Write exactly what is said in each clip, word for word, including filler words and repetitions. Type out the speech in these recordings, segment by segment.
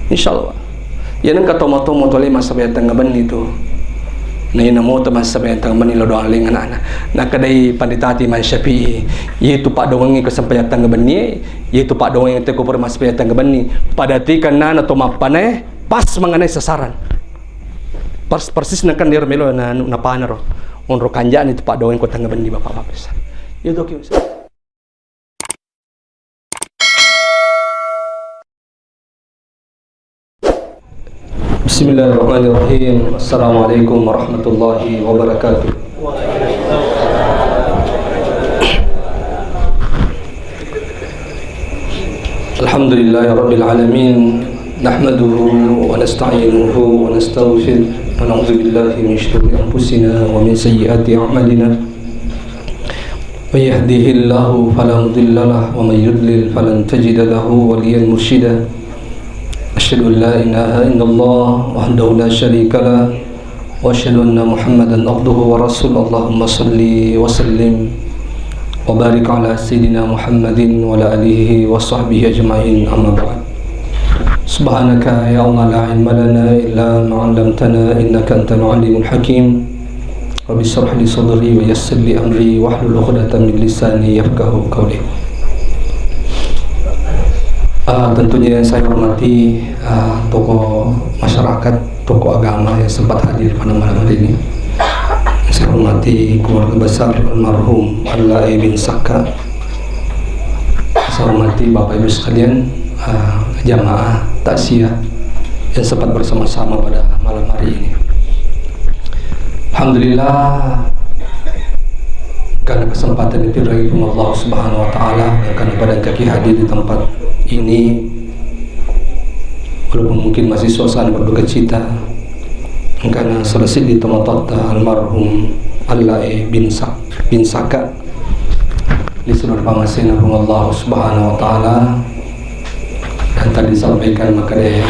Insyaallah. Iya nengka tomo-tomo tole massabaya tengnga benni tu. Na ina moto massabaya tengnga benni lo doang leng anakna. Nakadai Pandita Imam Syafi'i, yetu paddoangeng ko sempajang tengnga benni, yetu paddoangeng te ko pura massabaya tengnga benni. Pada ti kennana to mappanae pas mengenai sasaran. Pers-, persis nengka nero melo na, napanaro. Onro kanjani tu paddoangeng ko tengnga benni, Bapak-bapak. Iya to ki. Bismillahirrahmanirrahim. Assalamualaikum warahmatullahi wabarakatuh. Alhamdulillahi rabbil alamin. Nahmaduhu wa nasta'inuhu wa nastaghfiruh. Wa na'udzu billahi min syururi anfusina wa min sayyiati a'malina. من يهده الله فلا مضل له ومن يضلل فلن تجد له وليا مرشدا. أشهد أن لا إله إلا الله وحده لا شريك له وأشهد أن محمدا عبده ورسوله. اللهم صل وسلم وبارك على سيدنا محمد وعلى آله وصحبه أجمعين. أما بعد. سبحانك يا الله لا علم لنا إلا ما علمتنا إنك أنت العليم الحكيم. Rabbi syrah li sadri wa yassir li amri wahlul 'uqdatam min lisani yafqahu qawli. Ah, tentunya yang saya hormati, ah, tokoh masyarakat, tokoh agama yang sempat hadir pada malam hari ini. Saya hormati keluarga besar almarhum Allae bin Saka. Saya hormati Bapak Ibu sekalian, eh, jamaah takziah yang sempat bersama-sama pada malam hari ini. Alhamdulillah, karena kesempatan diberi Allah Subhanahu wa Ta'ala, dan karena pada kaki hadir di tempat ini, walaupun mungkin masih suasana berduka cita, karena selesai di tempat almarhum Allae bin Sa-, bin Saka, Di seluruh pangasena Puang Allah Subhanahu wa Ta'ala, dan tadi disampaikan, maka deh,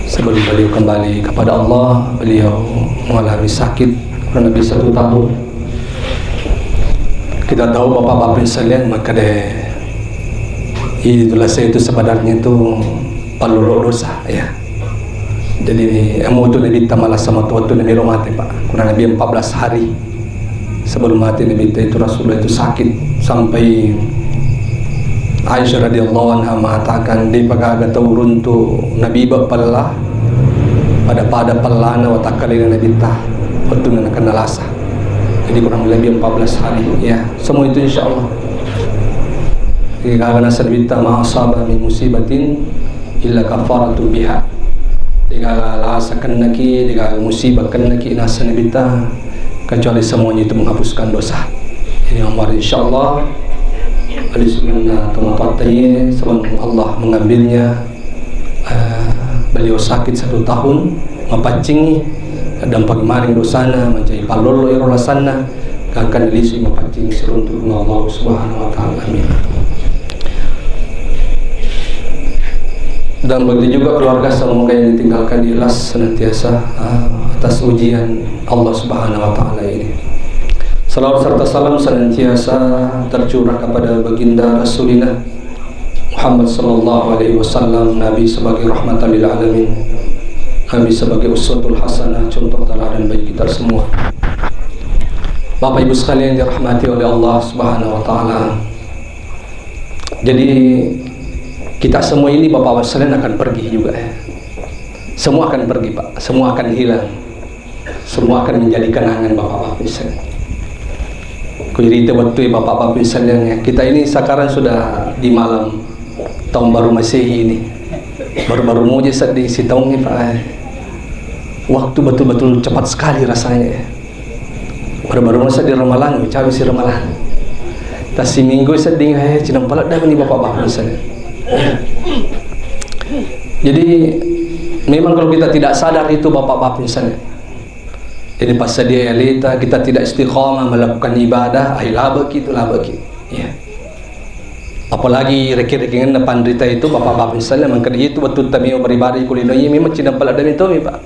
sebelum beliau kembali kepada Allah, beliau mengalami sakit kurang lebih satu tahun. Kita tahu, Bapak-bapak sekalian, maka deh, itulah saya itu sebenarnya itu pallolo dosa, ya. Jadi, amo tu Nabitta malasa matu wettu namelo mate, Pak. Kurang lebih empat belas hari sebelum mati Nabitta itu, Rasulullah itu sakit sampai Aisyah radhiyallahu anha mengatakan, "Depa gaga tau runtu Nabi ba pella pada-pada pellana watakkalena Nabitta wettunna nakenna lasa." Jadi, kurang lebih empat belas hari, ya. Semua itu insya Allah. Degaga nasa Nabitta, "Ma asaba min musibatin illa kafaratu biha." Degaga lasa kennaki, degaga musibah kennaki nasa Nabitta, kecuali semuanya itu menghapuskan dosa. Jadi, yang mari insya Allah, ada sebenarnya teman-teman, sebelum Allah mengambilnya, eh, beliau sakit satu tahun, mapaccingi, dan pagi maring dosana, mencari pallolo ero lasanna, gangkan lisui mapaccing siruntu Allah Subhanahu wa Ta'ala. Amin. Dan begitu juga keluarga, semoga yang ditinggalkan ikhlas senantiasa, ah, atas ujian Allah Subhanahu wa Ta'ala ini. Salawat serta salam senantiasa tercurah kepada Baginda Rasulina Muhammad sallallahu alaihi wasallam, Nabi sebagai rahmatan lil alamin, Nabi sebagai uswatul hasanah, contoh teladan bagi kita semua. Bapak Ibu sekalian yang dirahmati oleh Allah Subhanahu wa Ta'ala. Jadi, kita semua ini, Bapak Ibu sekalian, akan pergi juga, ya. Semua akan pergi, Pak. Semua akan hilang. Semua akan menjadi kenangan, Bapak-bapak sekalian. Ku irita wettu, Bapak-bapak sekalian, ya. Kita ini sekarang sudah di malam tahun baru Masehi ini. Baru-baru moja seddi sitaung ini, Pak. Waktu betul-betul cepat sekali rasanya, ya. Baru-baru masa di Ramalang, cawi si Ramalang. Tassiminggu seddi, eh, cinang paledda ni Bapak-bapak sekalian. Jadi, memang kalau kita tidak sadar itu, Bapak-bapak sekalian, jadi, pas sedia alita, kita tidak istiqomah melakukan ibadah, ai, labeki itu, labeki. Ya. Apalagi rekeng-rekengenna panrita itu, Bapak-bapak sekalian, mangkada itu wettu tamio beribadah, iku lino, iya, memang cinang paledda mi to mi, Pak.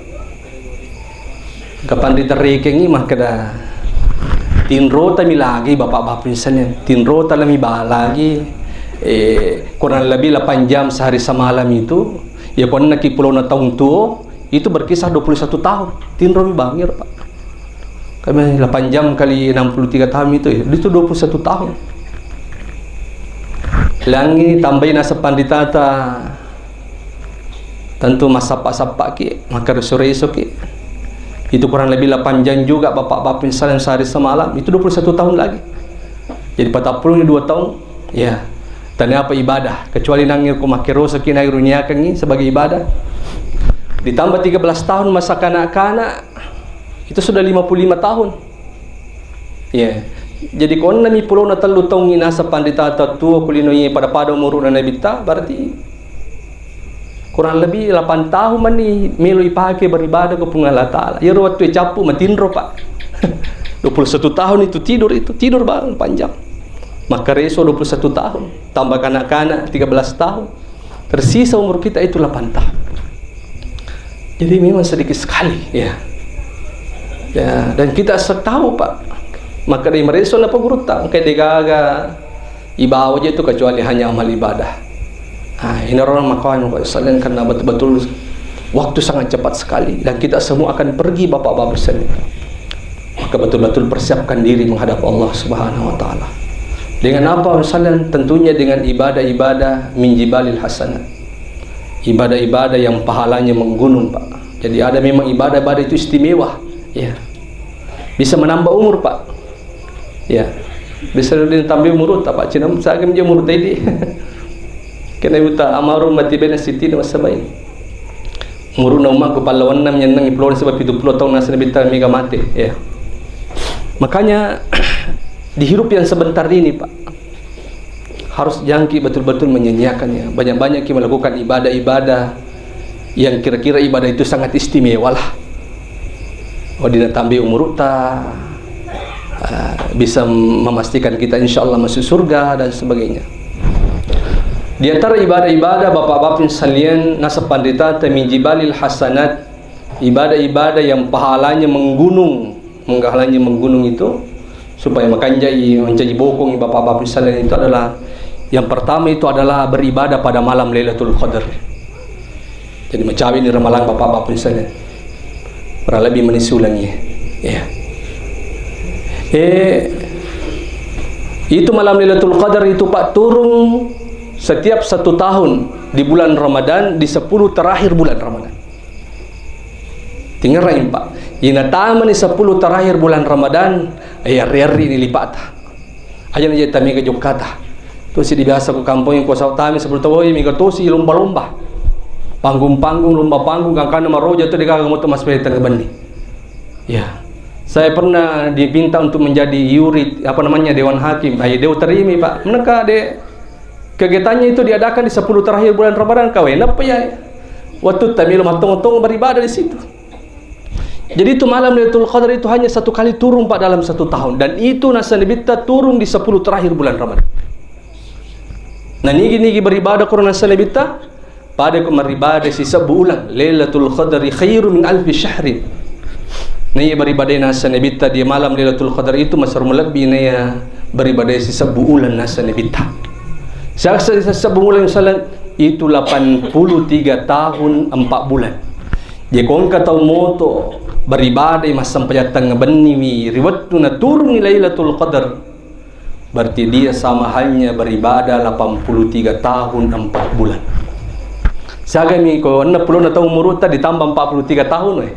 Kapanrita rekengi makkeda, tinrota mi lagi, Bapak-bapak sekalian, tinrota lami ba lagi, eh, kurang lebih delapan jam sehari semalam itu, Ya, ko ennaki pulona taung tuo, itu berkisar dua puluh satu tahun. Tinromi bangir, Pak. Kami delapan jam kali enam puluh tiga tahun itu, ya, itu dua puluh satu tahun. Langi tambai naseng panditata, tentu massappa-sappaki, makkareso-resoki. Itu kurang lebih delapan jam juga, Bapak-bapak, misalnya sehari semalam, itu dua puluh satu tahun lagi. Jadi, patappulo ni dua tahun, ya, tania apa ibadah, kecuali nangi ko makkerosoki, nangi runiakangi sebagai ibadah. Ditambah tiga belas tahun masa kanak-kanak, itu sudah lima puluh lima tahun. Ya. Jadi, ko ennami pulona tellu taungngi naseng panditata tuo ku linoe pada-pada umuru'na Nabitta, berarti kurang lebih delapan tahun mani melo ipake beribadah ke Puang Allah Ta'ala. Iyaro wettu cappu matinro, Pak. Dua puluh satu tahun itu tidur, itu tidur, Bang, panjang. Makkareso dua puluh satu tahun, tambah kanak-kanak tiga belas tahun. Tersisa umur kita itu delapan tahun. Jadi, memang sedikit sekali, ya. Ya, dan kita se-, tahu, Pak. Maka dari mereso napa gurutta, engka degaga ibawa je itu kecuali hanya amal ibadah. Nah, ini orang makanya kok sekalian, karena betul-betul waktu sangat cepat sekali dan kita semua akan pergi, Bapak-bapak sekalian. Maka betul-betul persiapkan diri menghadap Allah Subhanahu wa Ta'ala. Dengan apa, misalnya? Tentunya dengan ibadah-ibadah min jibalil hasanat. Ibadah-ibadah yang pahalanya menggunung, Pak. Jadi, ada memang ibadah-ibadah itu istimewa, ya. Bisa menambah umur, Pak. Ya. Bisa ditambai umurutta, Pak. Cina sagem je umurutta idi. Kena buta amaru mati bena siti na masabai. Umuruna umma ku pallawanna nyennang ipulona sebab pitu pulo taung naseng Nabitta mega mate, ya. Makanya, di hidup yang sebentar ini, Pak, harus jangki betul-betul menyanyiakannya. Banyak-banyak ki melakukan ibadah-ibadah yang kira-kira ibadah itu sangat istimewa lah. Wedding natambai umurutta, eh, bisa memastikan kita insya Allah masuk surga dan sebagainya. Di antara ibadah-ibadah, Bapak-bapak sekalian, naseng panditata min jibalil hasanat, ibadah-ibadah yang pahalanya menggunung, menghalanya menggunung itu, supaya makanjai, mancaji bokong, Bapak-bapak sekalian, itu adalah, yang pertama itu adalah beribadah pada malam Lailatul Qadar. Jadi, macawe ni ramalang, Bapak-bapak sekalian. Kurang lebih menisulangi. Ya. Eh, itu malam Lailatul Qadar itu, Pak, turun setiap satu tahun di bulan Ramadan, di sepuluh terakhir bulan Ramadan. Tingerai, Pak. Ina tamani sepuluh terakhir bulan Ramadan, ya, ri-ri ni lipata. Aja na je tamega jokkata. Tosi di biasa ku kampong ko sau tami sepuluh tawe, mega tosi lomba-lomba. Panggung-panggung, lomba panggung, gangkanna maroja tu degaga moto maspeta tengnga benni. Ya. Saya pernah diminta untuk menjadi yurid, apa namanya, dewan hakim. Ayo, dewa terima, Pak. Meneka de Kegiatannya itu diadakan di sepuluh terakhir bulan Ramadan, kawe. Napa ya? Waktu tamilo mattong-tong beribadah di situ. Jadi itu malam Lailatul Qadar itu hanya satu kali turun, Pak, dalam satu tahun. Dan itu naseng Nabitta turun di sepuluh terakhir bulan Ramadan. Nah, nigi-nigi beribadah kurang naseng Nabitta, pada ku maribadah sisebbu uleng. Lailatul Qadri khairu min alfi syahrin. Naiya beribadah naseng Nabitta di malam Lailatul Qadar itu masero malebbi naiya beribadah sisebbu uleng naseng Nabitta. Sasa sisebbu uleng, misalnya, itu delapan puluh tiga tahun empat bulan. Jadi, ko engka tau moto beribadah massempajang tengnga benniwi ri wettu naturunni Lailatul Qadar, berarti dia sama halnya beribadah delapan puluh tiga tahun empat bulan. Siagami ko enneng pulona taung umurutta ditambah empat puluh tiga tahun, eh.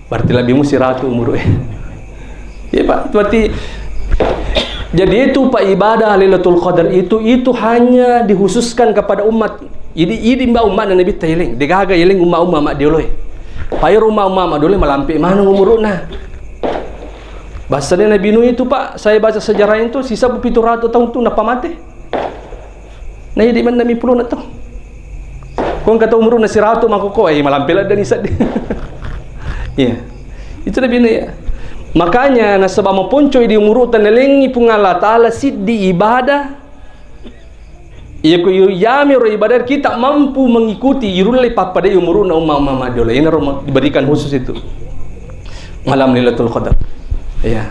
Berarti lebih musi ratu umur, eh. Iya, Pak. Berarti, jadi itu, Pak, ibadah Lailatul Qadar itu, itu hanya dikhususkan kepada umat. Jadi, idi, Mbak, umat Nabitta yeleng. Degaga yeleng umma-umma maddioloe. Pairo umma-umma maddioloe malampe maneng umuruna. Bahasanya Nabi Nuh itu, Pak, saya baca sejarah itu, sisebbu pitu ratu tahun tu nappa mate. Nah, jadi mana mi pulona tu? Ko engka tau umuruna siratu mako ko, eh, malampe ladde ni seddi. Iya. Itu Nabi Nuh, ya. Makanya, nasaba maponco di umurutta nalengi Puang Allah Ta'ala siddi ibadah, iya, ko iyami ro ibadah kita mampu mengikuti, irulle pappadai umuruna umma-umma maddiolo. Ini ro diberikan khusus itu. Malam Lailatul Qadar. Iya.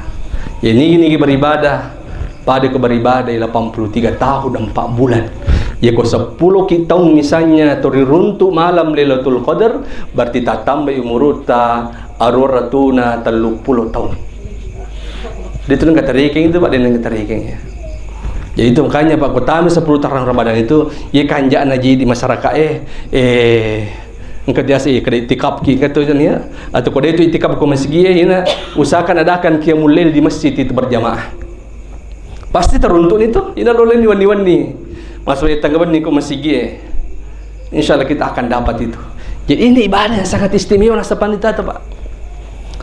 Ya, nigi-nigi beribadah, pada ke beribadah delapan puluh tiga tahun empat bulan. Yako seppulo ki taung misalnya to riruntu malam Lailatul Qadar, berarti tatambai umurutta aruwa ratuna telluppulo taung. Dia tu nengka terikeng itu, Pak, dia nengka terikeng ya. Jadi itu makanya, Pak, kutama sepuluh tarang Ramadan itu, ye kanja'na ji di masyarakat, eh, eh, engka biasa, eh, kada itikaf ki, kata ya. Atau kada itu itikaf ke masjid, ya, ina usahakan adakan qiyamul lail di masjid itu berjamaah. Pasti teruntuk itu, ina lo lain wenni-wenni. Masuk tengah wenni ke masjid, eh. Insya Allah kita akan dapat itu. Jadi ini ibadah yang sangat istimewa nasabari tata, Pak.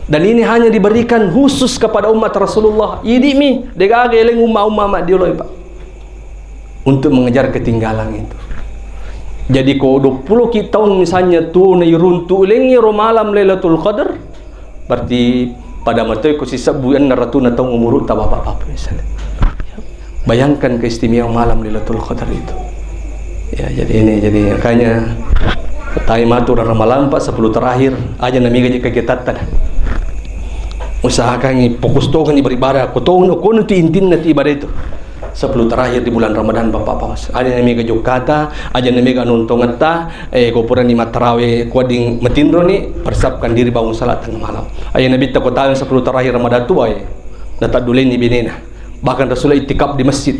Dan ini hanya diberikan khusus kepada umat Rasulullah. Idi mi, degaga eleng umma-umma ma dioloi, Pak. Untuk mengejar ketinggalan itu. Jadi ko dua puluh ki taung misalnya tu nairuntu lengi ro malam Lailatul Qadar, berarti pada matoi ko sisebbu enna ratuna taung umurutta bapak-bapak misalnya. Bayangkan keistimewaan malam Lailatul Qadar itu. Ya, jadi ini, jadi makanya tai matu ramalan, Pak, sepuluh terakhir aja namiga je kegiatan. Usahakan fokus to kan beribadah, ko to, ko itu intinna ti ibadah itu. Sepuluh terakhir di bulan Ramadan, Bapak-bapak. Aja namiga jokkata, aja namiga nontongetta, eh, ko purani mattarawe, ko wedding matinroni, persiapkan diri bangun salat tengah malam. Aja nabitta ko taung sepuluh terakhir Ramadan tu, eh, natadduleni benena. Bahkan Rasulullah itikaf di masjid.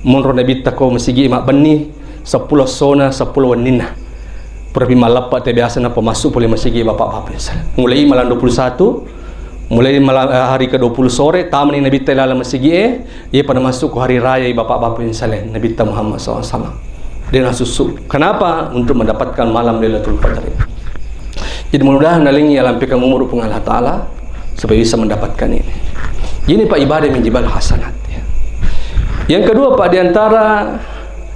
Monro nabitta ko masigi mabbenni seppulo essona, seppulo wenninna. Purapi malleppa te biasa nappa masuk pole masigi bapak-bapak. Mulai malam dua puluh satu, mulai malam, eh, hari ke dua puluh sore, tamani nabitta ilalang masigi e, iya pada masuk ke hari raya bapak-bapak yang saleh, Nabitta Muhammad sallallahu alaihi wasallam. Dia nasusu. Kenapa? Untuk mendapatkan malam Lailatul Qadar. Jadi mudah-mudahan nalingi alampikan umur Puang Allah Ta'ala supaya bisa mendapatkan ini. Ini, Pak, ibadah min jibal hasanat, ya. Yang kedua, Pak, di antara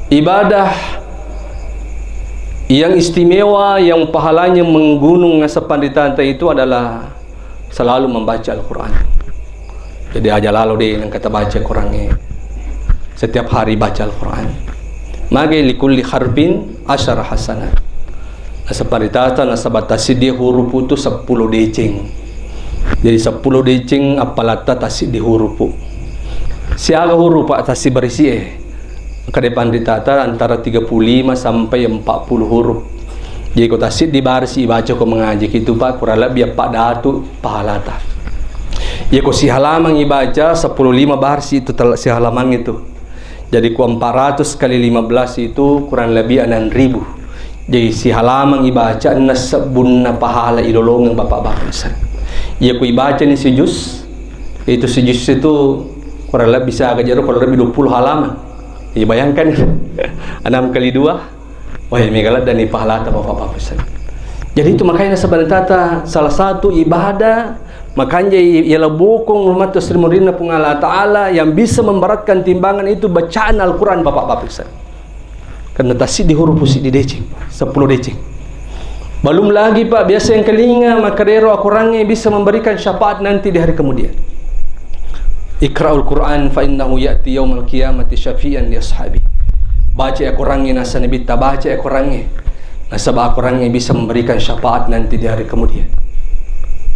ibadah yang istimewa, yang pahalanya menggunung nasabari tata itu adalah selalu membaca Al-Quran. Jadi aja lalo deh nengka tabaca Qurangnge. Setiap hari baca Al-Quran. Magai likulli harfin asyara hasanat. Nasabari tata nasaba tassiddi hurupu tu seppulo deceng. Jadi seppulo deceng appalatta tassiddi hurupu. Siaga hurupa tassi barisi e. Engka de panritata antara tiga puluh lima sampai empat puluh huruf. Jadi ko tassiddi barisi ibaca ko mangajiki tu, Pak, kurang lebih eppa datu pahalata. Iya ko sihalamang ibaca seppulo lima barisi itu tel-, sihalamang itu. Jadi ko empat ratus kali lima belas itu kurang lebih enam ribu. Jadi sihalamang ibaca enna sebbunna pahala ilolongeng bapak-bapak. Iya ko ibaca ni sijus, itu sijus itu kurang lebih siaga jero, kurang lebih dua puluh halaman. Jadi bayangkan, enam kali dua, wah, mega ladde ni pahalata bapak-bapak. Jadi itu makanya sebenarnya tata salah satu ibadah makanya ia lebokong rumah tu Sri Murinna Puang Allah Ta'ala yang bisa memberatkan timbangan itu bacaan Al-Quran bapak-bapak. Karena tassiddi hurupu siddi deceng, seppulo deceng. Belum lagi, Pak, biasa yang kelinga, maka dero Al-Qurannya bisa memberikan syafaat nanti di hari kemudian. Iqra'ul Quran fa innahu ya'ti yaumal qiyamati syafi'an li ashabi. Baca Al-Qurannya, nasa Nabitta baca Al-Qurannya. Nasaba Al-Qurannya bisa memberikan syafaat nanti di hari kemudian.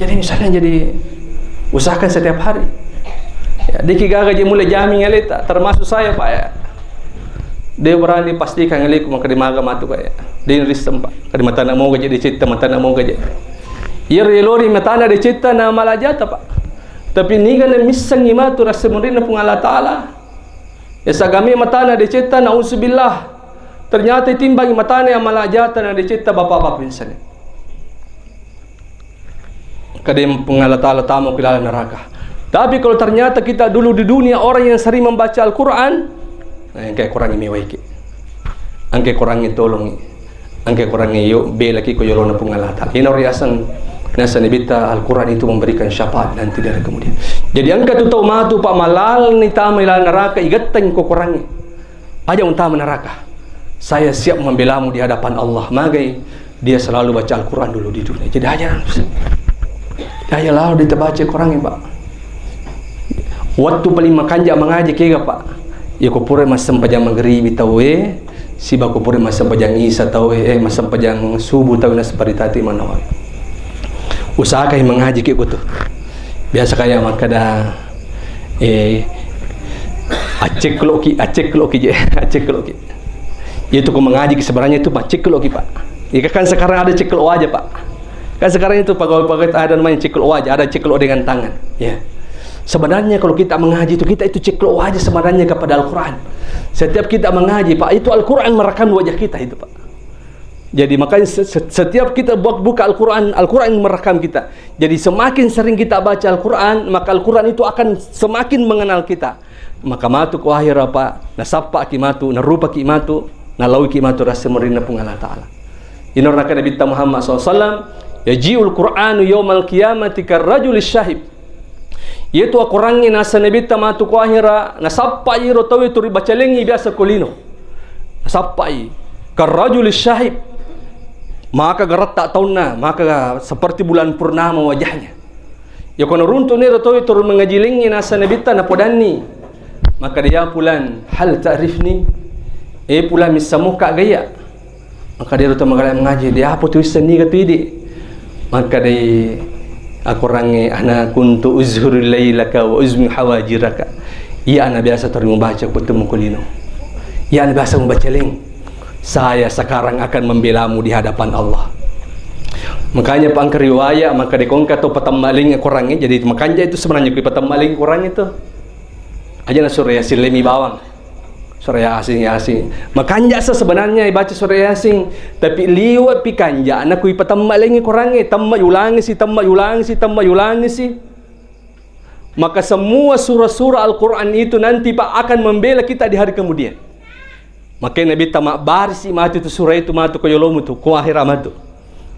Jadi misalnya jadi usahakan setiap hari. Ya, diki gaga je mulai jamin aleta, termasuk saya, Pak, ya. De berani pastikan ngeliku maka dimaga matu kaya. De risseng, Pak. Kadi matana moga je dicetta, matana moga je. Iya ri lori matana dicetta na malajata, Pak. Tapi niga na missengi matu rasa murinna Puang Allah Ta'ala. Ya sagami matana dicetta, nauzubillah. Ternyata timbangi matana yang malajata na dicetta bapak-bapak misalnya. Kadang Puang Allah Ta'ala tamo ke dalam neraka. Tapi kalau ternyata kita dulu di dunia orang yang sering membaca Al-Quran, nah, engka Quran ini waiki. Engka Quran ini tolongi. Engka Quran ini yuk, belaki ko yolona Puang Allah Ta'ala. Ini orang asang, nasa Nabitta Al-Quran itu memberikan syafaat nanti dari kemudian. Jadi engka tu tau matu, Pak, malal ni tama ila neraka, igatteng ko Quran ini. Aja untama neraka. Saya siap membelamu di hadapan Allah. Magai dia selalu baca Al-Quran dulu di dunia. Jadi aja, aja lalu dia baca Quran ya, Pak. Waktu paling makanja mengaji kega, Pak. Ya ko pura massempajang magribi tau e, siba ko pura massempajang isa tau e, eh, massempajang subuh tau e, nasabari tata manawa. Usahakan mengaji ke kutu. Biasa kaya makkada, eh, accekloki, accekloki je, accekloki. Itu ko mengaji ki sebenarnya itu, Pak, ceklo ki, Pak. Ya, kan sekarang ada ceklo wajah, Pak. Kan sekarang itu pegawai-pegawai ada namanya ceklo wajah, ada ceklo dengan tangan. Ya. Sebenarnya kalau kita mengaji itu, kita itu ceklo wajah sebenarnya kepada Al-Quran. Setiap kita mengaji, Pak, itu Al-Quran merekam wajah kita itu, Pak. Jadi makanya se-, se-, setiap kita buat buka Al-Quran, Al-Quran merekam kita. Jadi semakin sering kita baca Al-Quran, maka Al-Quran itu akan semakin mengenal kita. Maka matu ko ahera, Pak, nasappaki matu, narupaki matu, nalauiki matu ri asemurinna Puang Allah Ta'ala. Ino nakkeda Nabitta Muhammad sallallahu alaihi wasallam, "Yaji'ul Qur'anu yaumal qiyamati karrajuli syahib." Iyatu Al-Qurangnge naseng Nabitta matu ko ahera, nasappai ro tauwe tu ribacalengngi biasa ko lino. Nasappai. Karrajuli syahib. Maka garatta taunna, maka seperti bulan purnama wajahnya. Yako naruntu'ni ro tauwe turun mangaji lengngi naseng Nabitta napodanni. Makkeda, "Ya Fulan, hal ta'rifni?" Eh Fulan, misseng mokka ga iya? Makkeda ro to magala mangaji, "De apa tu issenni ga tu idi?" Makkeda Al-Qurangnge, "Ana kuntu uzhiru lailaka wa uzmi hawajiraka." Iya ana biasa turi mubaca ko temu ko lino. Iya ana biasa mubaca leng. Saya sekarang akan membelamu di hadapan Allah. Makanya pangka riwayat, maka dikongka to patemmaling Qurangnge, jadi makanja itu sebenarnya kui patemmaling Qurangnge itu. Aja na surah Yasin lemi bawang. Surah Yasin, Yasin. Makanja sa sebenarnya baca surah Yasin, tapi liwat pi kanja na kui patemmaling Qurangnge, temma yulangi si, temma yulangi si, temma yulangi si. Maka semua surah-surah Al-Quran itu nanti, Pak, akan membela kita di hari kemudian. Makanya Nabitta mabbarisi matu tu surah itu matu ko yolomu tu, ko ahera matu.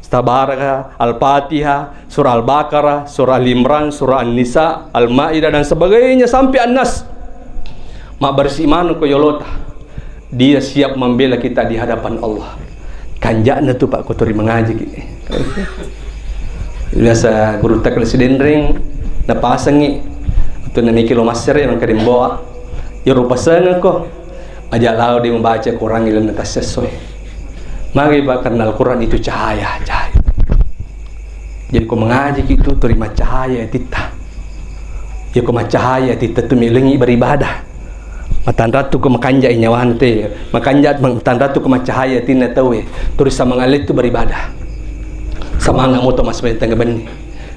Tabaraka, Al-Fatihah, surah Al-Baqarah, surah Al-Imran, surah An-Nisa, Al-Maidah dan sebagainya sampai An-Nas. Mabbarisi manu ko yolota. Dia siap membela kita di hadapan Allah. Kanja'na tu, Pak, ko turi mangaji ki. Biasa gurutta kala Sidenreng napasengngi tu namiki lo massere mangka demboa. Iyaro pasengekko aja lao de mubaca Quran ilenna tassessoe. Magi, Pak, karena Al-Quran itu cahaya, cahaya. Jadi ko mangaji ki tu turi maccahaya atitta. Iya ko maccahaya atitta tu melengi beribadah. Matanrattu ko makanjai nyawana te, makanja, matanrattu ko maccahaya atinna tauwe, turi samanga lettu beribadah. Samanga moto massumpajang tengnga benni.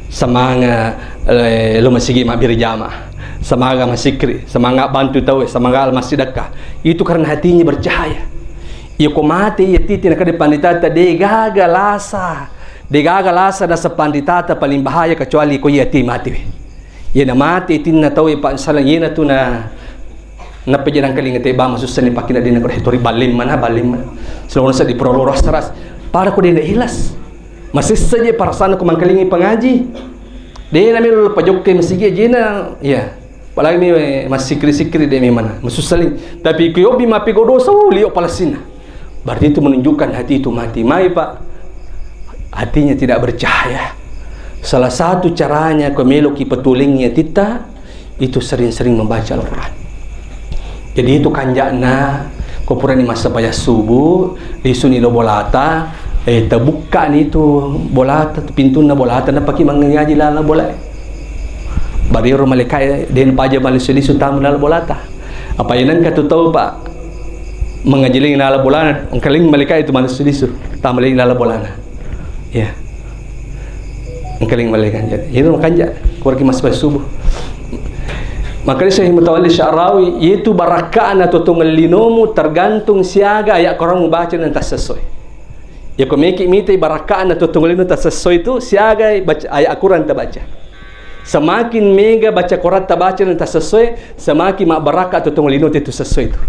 Samanga, eh, lo masigi mabbere jama. Samanga masikri, samanga bantu tauwe, samanga massidekka. Itu karena hatinya bercahaya. Iya ko mate iya titi nakade panditata, de gaga lasa. De gaga lasa nasa panditata paling bahaya kecuali ko iya ti mate. Iyana mate tinna tauwe, Pak, misalna iyana tu na, nappa je nangkalinga te bang masussani pakina dina ko tori balleng mana, balleng mana. Selalu nasa di prolo ras ras. Pada ko dena ikhlas. Masessa je perasaan ko mangkalingi pengaji. Dena melo pajokkai masigi jena, iya. Apalagi mi massikri-sikri de memang. Masussaling. Tapi ko yobi mappego dosa, oh, lio palasina. Berarti itu menunjukkan hati itu mati. Mai, Pak. Hatinya tidak bercahaya. Salah satu caranya ko meloki petulengi atitta, itu sering-sering membaca Al-Quran. Jadi itu kanja'na, ko purani massempajang subuh, lisuni lo bolata, eh, tabukkani itu bolata, pintunna bolata, napaki mangaji lala bolae. Bariro malaikae, den paja malisu-lisu tamu lala bolata. Apa yang engka tu tau, Pak, mangaji lagi lala bolana, engkaling malaikae itu malisu-lisu, tamu lagi lala bolana. Ya. Engkaling malaikat. Jadi, itu makanja, kuraki mas subuh. Makanya Syekh Mutawalli Sya'rawi, itu barakkaanna totongeng linomu tergantung siaga ayat Quran mubaca dan tassessoe. Ya, ko meki mitai barakkaanna totongeng lino tassessoe itu, siaga baca, ayat Quran tabaca. Semakin mega baca Quran tabaca dan tassessoe, semakin mabbarakka totongeng lino itu sessoe itu.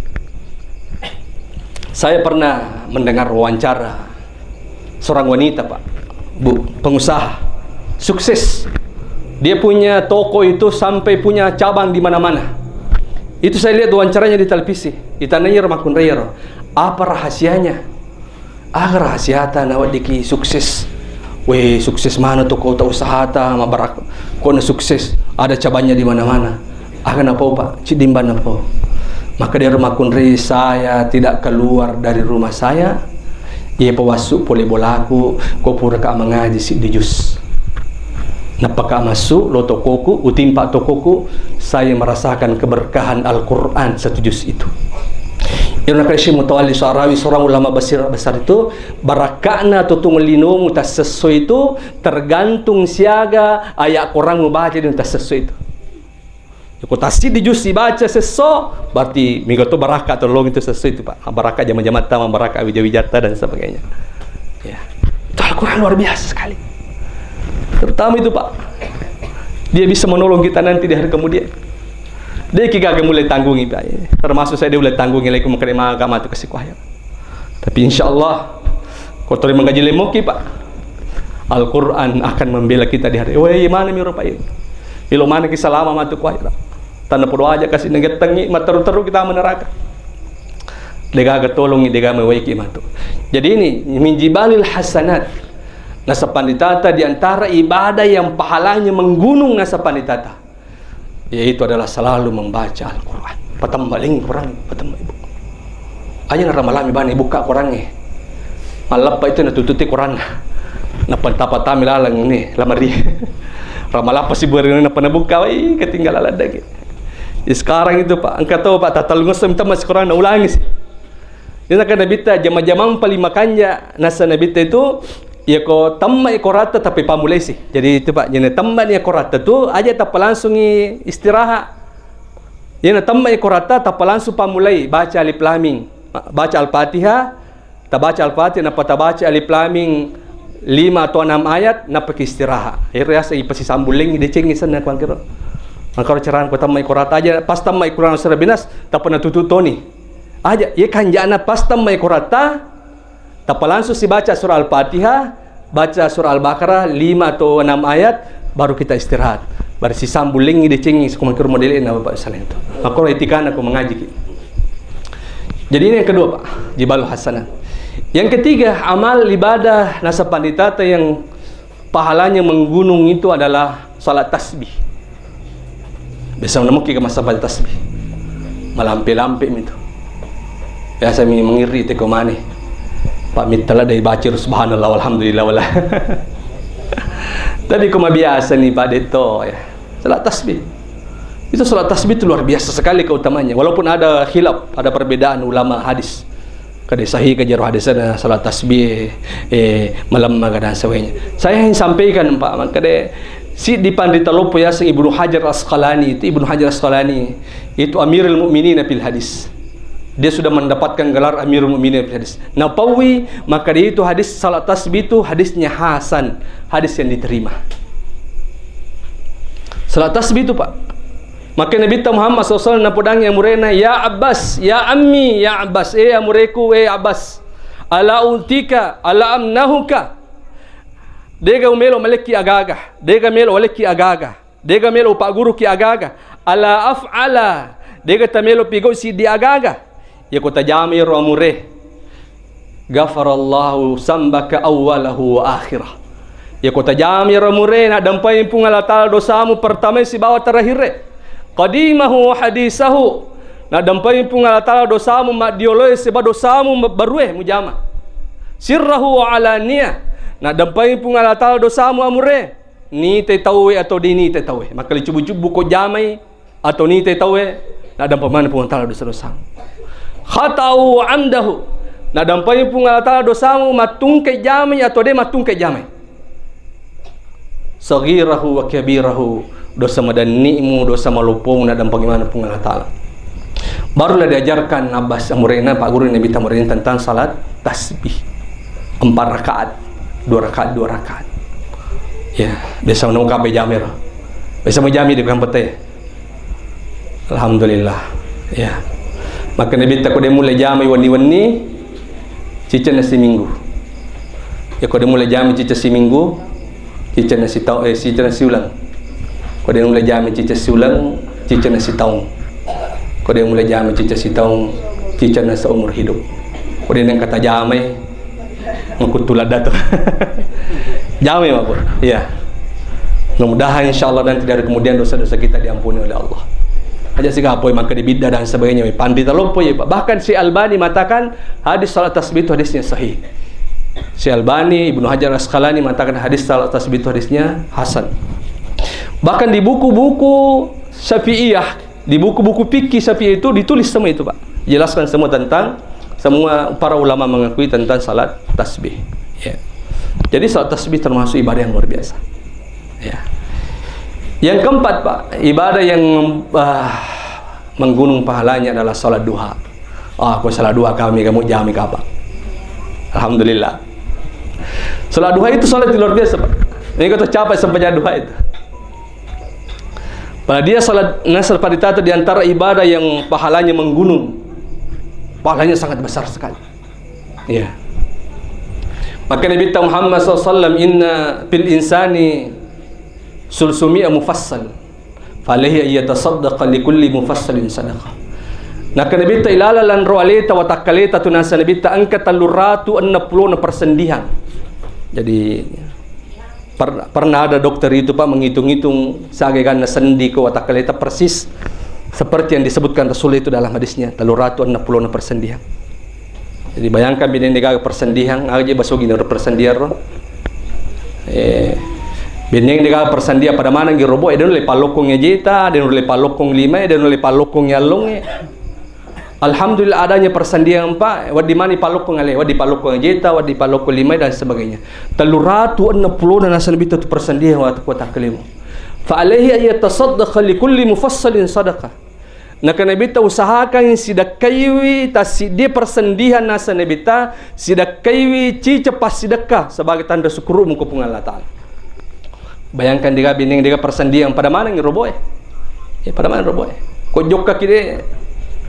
Saya pernah mendengar wawancara seorang wanita, Pak, Bu, pengusaha sukses. Dia punya toko itu sampai punya cabang di mana-mana. Itu saya lihat wawancaranya di televisi. Ditanyai ro makkunrai ro, "Apa rahasianya? Aga rahasiata naweddiki sukses?" "We, sukses mana toko ta usahata, mabarak-, kona sukses, ada cabangnya di mana-mana." Aga napau, Pak? Ciddimba napau. Maka dia rumah kunri, saya tidak keluar dari rumah saya. Iya pawassu pole bolaku, ko puraka mangaji siddi jus. Nappaka massu lo tokoku, utimpa tokoku, saya merasakan keberkahan Al-Quran satu jus itu. Nakkeda Syekh Mutawalli Sya'rawi, seorang ulama besar, besar itu, barakka'na tutungeng linomu tassesso itu tergantung siaga ayat Quran mubaca di tassesso itu. Ko tassiddi jus dibaca sesso, berarti mega to barakka tolong itu sesso itu, Pak. Barakka jama-jamatta, barakka wija-wijatta dan sebagainya. Ya. Itu Al-Quran luar biasa sekali. Terutama itu, Pak. Dia bisa menolong kita nanti di hari kemudian. De'ki gaga mulai tanggungi, Pak. Termasuk saya dia mulai tanggungi lagi, makkeda maga matu kasi ku akhirat. Tapi insya Allah, ko tori mangaji lemmoki, Pak, Al-Quran akan membela kita di hari. Weh, mana mi rupa ini? Ilo mana ki salama matu ku akhirat? Tanah podo aja kasi nagettengi, materu-teru kita meneraka. Degaga tolongi, degaga mewaiki matu. Jadi ini min jibalil hasanat. Nasapanditata di antara ibadah yang pahalanya menggunung nasapanditata, yaitu adalah selalu membaca Al-Quran. Patemma ling Quran, patemma ibu. Aja na ramalami bani buka Qurangnge. Malappa itu natututi Quran. Nappa tapatami laleng ni lamari. Ramalappa si beri nappa nabuka, wai ketinggalan ladde. Sekarang itu, Pak, engka tau, Pak, tatalungesso temma si Quran, ulangi si. Ini kan Nabitta jama-jamang paling makanja, nasa Nabitta itu, ya ko temma i koratta tapi pamulai si. Jadi itu, Pak, jadi temma ni koratta tu aja tappa langsungi istirahat. Iyana temma i koratta tappa langsung pammulai baca Alif Lam Mim. Baca Al-Fatihah, tabaca Al-Fatihah, nappa tabaca Alif Lam Mim lima atau enam ayat, nappa ki istirahat. Ero yaseng ipasisambullengi, decengi senna kuangkiro. Mangkaro carana ko temma i koratta aja, pas temma i Quran Surah Bin Nas, tappa natutu toni. Aja, iya kanjana pas temma i koratta, tappa langsung sibaca surah Al-Fatihah, baca surah Al-Baqarah lima atau enam ayat, baru kita istirahat. Baru sisambullengi, decengi, sekumakir model na Bapak Saleh itu. Maka itikana ko mengajiki. Jadi ini yang kedua, Pak, jibalul hasanah. Yang ketiga, amal ibadah nasapanditata yang pahalanya menggunung itu adalah salat tasbih. Biasa menemuki ke masa baca tasbih. Malampe-lampe mi tu. Biasa mi mengiri teko mane. Pak mittala dari baca subhanallah walhamdulillah wala. Tapi ko mabiasa ni Pak Deto ya. Salat tasbih. Itu salat tasbih itu luar biasa sekali keutamanya. Walaupun ada khilaf, ada perbedaan ulama hadis. Kada sahih ka jaro hadis ada salat tasbih, eh, malemma ka dan sebagainya. Saya ingin sampaikan, Pak, makkeda si di pandita loppo yaseng Ibnu Hajar Asqalani itu, Ibnu Hajar Asqalani itu Amirul Mukminin fil hadis. Dia sudah mendapatkan gelar Amirul Mukminin fil hadis. Napawi, makkeda itu hadis salat tasbih itu hadisnya hasan, hadis yang diterima. Salat tasbih itu, Pak. Maka Nabi Muhammad sallallahu alaihi wasallam napodangi amurena, "Ya Abbas, ya ammi, ya Abbas, eh amureku, eh Abbas. Ala untika, ala amnahuka. Dega umelo malekki agaga, dega melo walekki agaga, dega melo upagguruki agaga. Ala af'ala, dega tamelo pigau siddi agaga." Yako tajamai ro amure. Ghafarallahu sambaka awwalahu wa akhirah. Yako tajamai ro amure, naddampai Puang Allah Ta'ala dosamu pertama sibawa terakhir. Qadimahu wa hadisahu. Naddampai Puang Allah Ta'ala dosamu maddioloe sibawa dosamu barue mujama. Sirrahu wa alaniyah. Naddampai Puang Allah Ta'ala dosamu amure. Nitai tauwe atau dinitai tauwe. Maka licubbu-cubbu ko jamai atau nitai tauwe, naddampa maneng Puang Ta'ala dosa-dosamu. Khata'ahu wa amdahu, naddampai Puang Allah Ta'ala dosamu mattungke jamai atau de mattungke jamai. Saghirahu wa kabirahu, dosa madanni'mu, dosa maloppomu, naddampa maneng Puang Allah Ta'ala. Barulah diajarkan Abbas amurena, Pak Guru Nabi Tamurena tentang salat tasbih. Empat rakaat, dua rakaat, dua rakaat. Ya, biasa menunggu kape jamir. Biasa mau jamir di kampung teh. Alhamdulillah. Ya. Maka Nabi ta ko de mulai jamai wenni-wenni, cicca na siminggu. Ya ko de mulai jamai cicca siminggu, cicca na sitaung, eh, cicca na siuleng. Ko de mulai jamai cicca siuleng, cicca na sitaung. Ko de mulai jamai cicca sitaung, cicca na seumur hidup. Ko de nengka tajamai, Makkutu ladda tu. Jamai mako. Iya. Mudah-mudahan insya Allah nanti dari kemudian dosa-dosa kita diampuni oleh Allah. Aja sih kapoi maka dibidda dan sebagainya. Pandita loppo ya, Pak. Bahkan si Albani mengatakan hadis salat tasbih itu hadisnya sahih. Si Albani, Ibnu Hajar Asqalani mengatakan hadis salat tasbih itu hadisnya hasan. Bahkan di buku-buku Syafi'iyah, di buku-buku fikih Syafi'i itu ditulis semua itu, Pak. Jelaskan semua tentang, semua para ulama mengakui tentang salat tasbih. Ya. Jadi salat tasbih termasuk ibadah yang luar biasa. Ya. Yang keempat, Pak, ibadah yang, ah, menggunung pahalanya adalah salat duha. Ah, aku salat duha kami, kamu jami kapang. Alhamdulillah. Salat duha itu salat yang luar biasa, Pak. Ini kata capai sempajang duha itu. Pada dia salat nasar pada tata di antara ibadah yang pahalanya menggunung. Pahalanya sangat besar sekali. Iya. Maka Nabi Muhammad sallallahu alaihi wasallam, "Inna fil insani sulsumi'a mufassal. Fa alaihi ayyatasaddaqa li kulli mufassalin sadaqah." Naka Nabi ta ilala lanro aleta watakkaleta tu nasa Nabi ta engka telluratu enneng pulona persendihan. Jadi, Per-, pernah ada dokter itu, Pak, menghitung-hitung sageganna sendi ko watakkaleta persis seperti yang disebutkan Rasul itu dalam hadisnya, telluratu enneng pulona persendihan. Jadi bayangkan, bineng degaga persendihan, aga je basogi na persendihan ro. Eh, bineng degaga persendihan pada maneng gi robo, eh, de nulle palokkong jeta, de nulle palokkong lima, de nulle palokkong allong, eh. Alhamdulillah adanya persendiang, Pak, wedding mani palokkong ale, wedding palokkong jeta, wedding palokkong lima dan sebagainya. Telluratu enneng pulona nasa Nabi ta tu persendiang wa-, watakkaleta. Fa alaihi ayyatasaddaqa li kulli mufassalin sadaqah. Naka Nabi ta usahakan sidakkaiwi tassiddi persendihan nasa Nabi ta, sidakkaiwi cica passidekka sebagai tanda syukurmu ko Puang Allah Ta'ala. Bayangkan dega bineng dega persendiang pada maneng roboe. Ya, pada maneng roboe. Ko jokka ki de,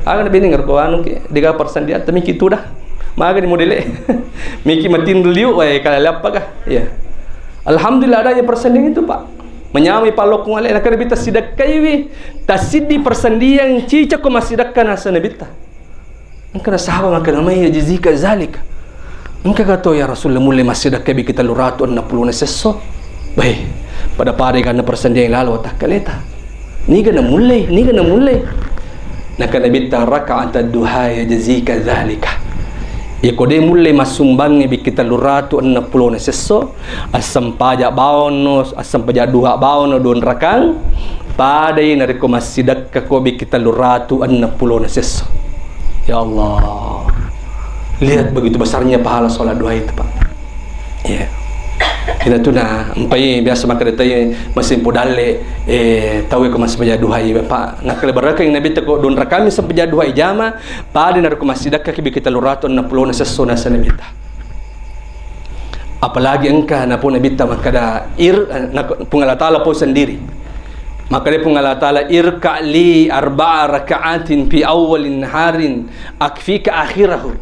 aga bineng ko anu ki dega persendiang, temiki tuda. Maga di modele. Miki matin liu wae kala lappa ga. Ya. Alhamdulillah adanya persendiang itu, Pak. Menyamai palokkong ale, naka Nabi ta sidakkaiwi tassiddi persendiang cica ko massidekka nasa Nabi ta. Engka nasaba makkeda, "May yajzika zalik?" Engka kato, "Ya Rasulullah, mulle massidekka bikki telluratu enneng pulona sesso?" Baik, pada-pada ganna persendiang lalo watakkaleta. Niga na mulle, niga na mulle. Naka Nabi ta, "Raka'ata duha yajzika zalika." Iyako de mulle massumbangngi bikki telluratu enneng pulona sesso, assempaja baono, assempaja duha baono dua rakang, padai narekko massidekka ko bikki telluratu enneng pulona sesso. Ya Allah. Lihat begitu besarnya pahala sholat duha itu, Pak. Ya. Kita tu na, empai biasa makkeda tai masimpo dalle, eh, tau ko massempaja duha, Pak. Nakkeda barakeng Nabi ta ko dua rakang mi sempeja duha ijama, padai narekko massidekka ki bikki telluratu enneng pulona sesso nasa Nabi ta. Apalagi engka napo Nabi ta makkeda, ir-, eh, nak-, Puang Allah Ta'ala po sendiri. Makkeda Puang Allah Ta'ala, "Irka' li arba'a raka'atin fi awwalin naharin akfika akhirahu."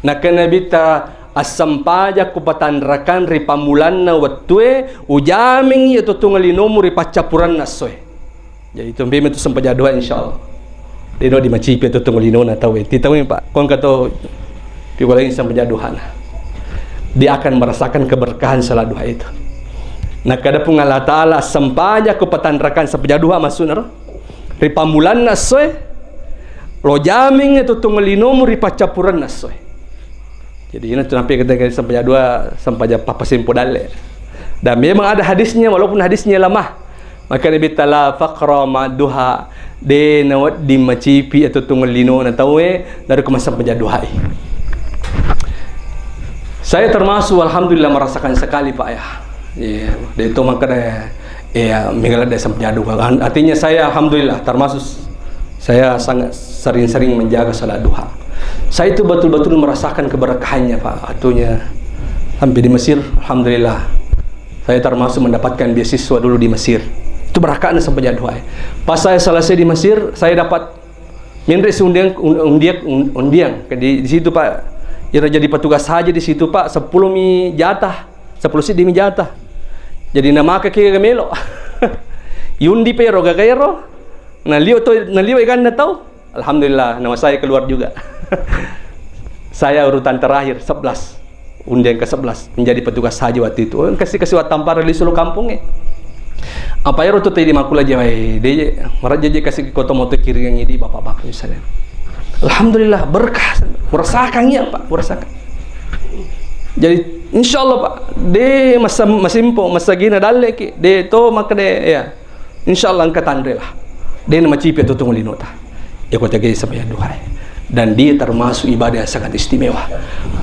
Naka Nabi ta, "Assempaja ko patanrakang ri pammulanna wettue, ujamengngi iyatu tungeng linomu ri paccappurenna essoe." Jadi, itu mpi metu sempajang duha, insyaallah. Deno dimacipi tu tunggu linona tau, eh. Ti tau, Pak. Kongka to, pi walai sempajang duhana. Dia akan merasakan keberkahan salat duha itu. Nah, kada Puang Allah Ta'ala sempajang ko patanrakan sempajang duha maksudna ro. Ri pammulanna essoe, lo jaming tu tunggu linomu ri paccappurenna essoe. Jadi, ina tu nampi kita sempajang duha, sempajang pappasimpo dalle. Dan memang ada hadisnya, walaupun hadisnya lemah. Maka Nabi ta la faqra ma duha, de nawedding macipi atau tungeng linona tauwe, dari ko massempajang duhai. Saya termasuk, alhamdulillah, merasakan sekali, Pak, ya. Iya, de to makkeda, iya, mega ladde sempajang duha. Artinya saya, alhamdulillah, termasuk saya sangat sering-sering menjaga salat duha. Saya itu betul-betul merasakan keberkahannya, Pak. Artinya, sampai di Mesir, alhamdulillah, saya termasuk mendapatkan beasiswa dulu di Mesir. Itu berkahnya sempajang duha. Pas saya selesai di Mesir, saya dapat menre si undiang, un-, undiak-, un-, undiang. Di, di situ, Pak, ira jadi petugas haji di situ, Pak, sepuluh mi jatah, sepuluh siddi mi jatah. Jadi, namaka ki ga melo. Yundi pe ro gagaero, nalio to, nalio eganna tau. Alhamdulillah, nama saya keluar juga. Saya urutan terakhir, sebelas. Undian ke sebelas, menjadi petugas haji waktu itu. Oh, kasih, kasih wattampara di seluruh kampung, eh. Apa ero tu tadi makula jawai, de, maraja je kasih koto moto kiringan di bapak-bapak misalnya. Alhamdulillah, berkah. Merasakan ya, Pak, merasakan. Jadi, insyaallah, Pak, de masa, masimpo, masa gina dalle ki, de to maka de, ya. Insyaallah engka tanre lah. De na macipi tu tunggu linota. Ya ko tege sempajang duha. Dan dia termasuk ibadah yang sangat istimewa.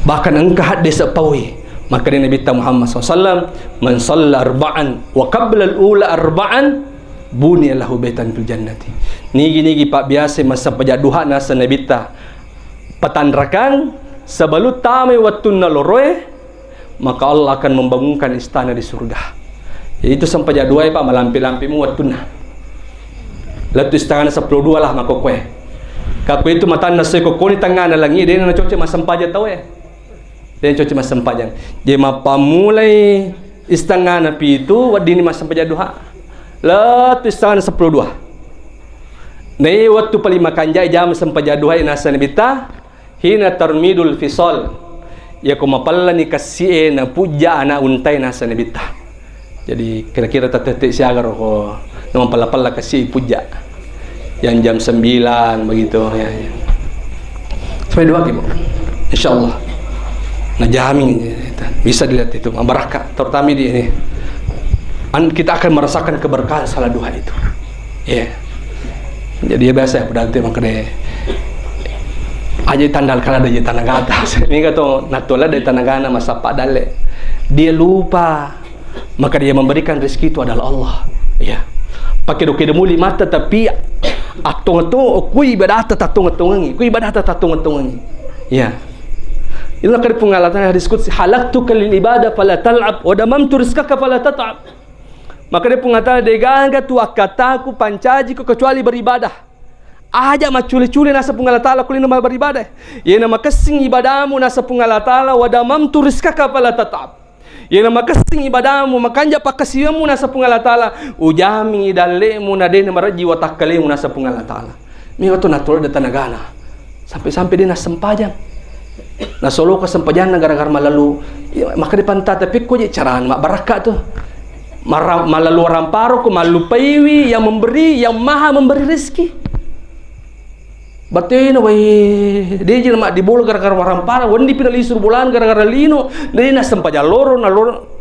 Bahkan engka hadde seppaui. Maka dia Nabi Muhammad sallallahu alaihi wasallam, "Man shalla arba'an wa qabla al-ula arba'an, buniya lahu baitan fil jannati." Nigi-nigi pabbiasa massempajang duha naseng Nabitta patanrakang sebelum tamai wettunna loroe, maka Allah akan membangunkan istana di surga. Jadi itu sempajang duae, Pak, malampe-lampemu wettunna. Lettu istana seppulo dua lah makkokkoe. Kakko itu matanna seko koni tengngana langi, de' na cocok massempajang tauwe. De' na cocok massempajang. Jadi mappammulai istengngana pitu, weddinni massempajang duha. Lettu istengngana seppulo dua. Nai wettu paling makanjai jama sempajang duha naseng Nabitta, hina tarmidul fisal. Yako mapellani kessi'e na pujja ana untai naseng Nabitta. Jadi kira-kira tattette siaga roko na mapella-pella kessi pujja. Yang jam sembilan begitu, ya, ya. Sampai dua, Bu. Insya Allah. Nah, jamin bisa dilihat itu, mabarakka, terutama di ini. An-, kita akan merasakan keberkahan salat duha itu. Iya. Jadi ya biasa ya, padahal itu emang kede aja tandal kala ada aja tanah gata. Ini kata natuala dari tanah gana masa pak dalle. Dia lupa. Maka dia memberikan rezeki itu adalah Allah. Ya. Pakai doke demuli mata tapi atong-atong, oh, kui ibadah tatong-atongi, kui ibadah tatong-atongi. Ya. Itulah kali pengalaman hadis qudsi, "Halaktuka lil ibadah fala tal'ab, wa damamtu rizqaka fala tat'ab." Maka dia pengatakan, "Degaga tu akkataku pancajiko kecuali beribadah." Aja maccule-cule naseng Puang Allah Ta'ala kulino mabberibadah. Yena makessing ibadamu naseng Puang Allah Ta'ala, "Wa damamtu rizqaka fala tat'ab." Yena makessing ibadamu, makanja pakkasiwiammu naseng Puang Allah Ta'ala, "Ujamingi dalle'mu na dena marejji watakkalemu naseng Puang Allah Ta'ala." Mega tu natulo de tanagana. Sampai-sampai dia nassempajang. Nasoloka sempajanna gara-gara malalu. Ya, maka dipantata pikko je carana mabbarakka tu. Mara-, malalu ramparo ko mallupaiwi yang memberi, yang maha memberi rezeki. Batena wai, deji nama dibola gara-gara warampara, wendi pina lisur bulan gara-gara lino, de nassempajang loro, na loro.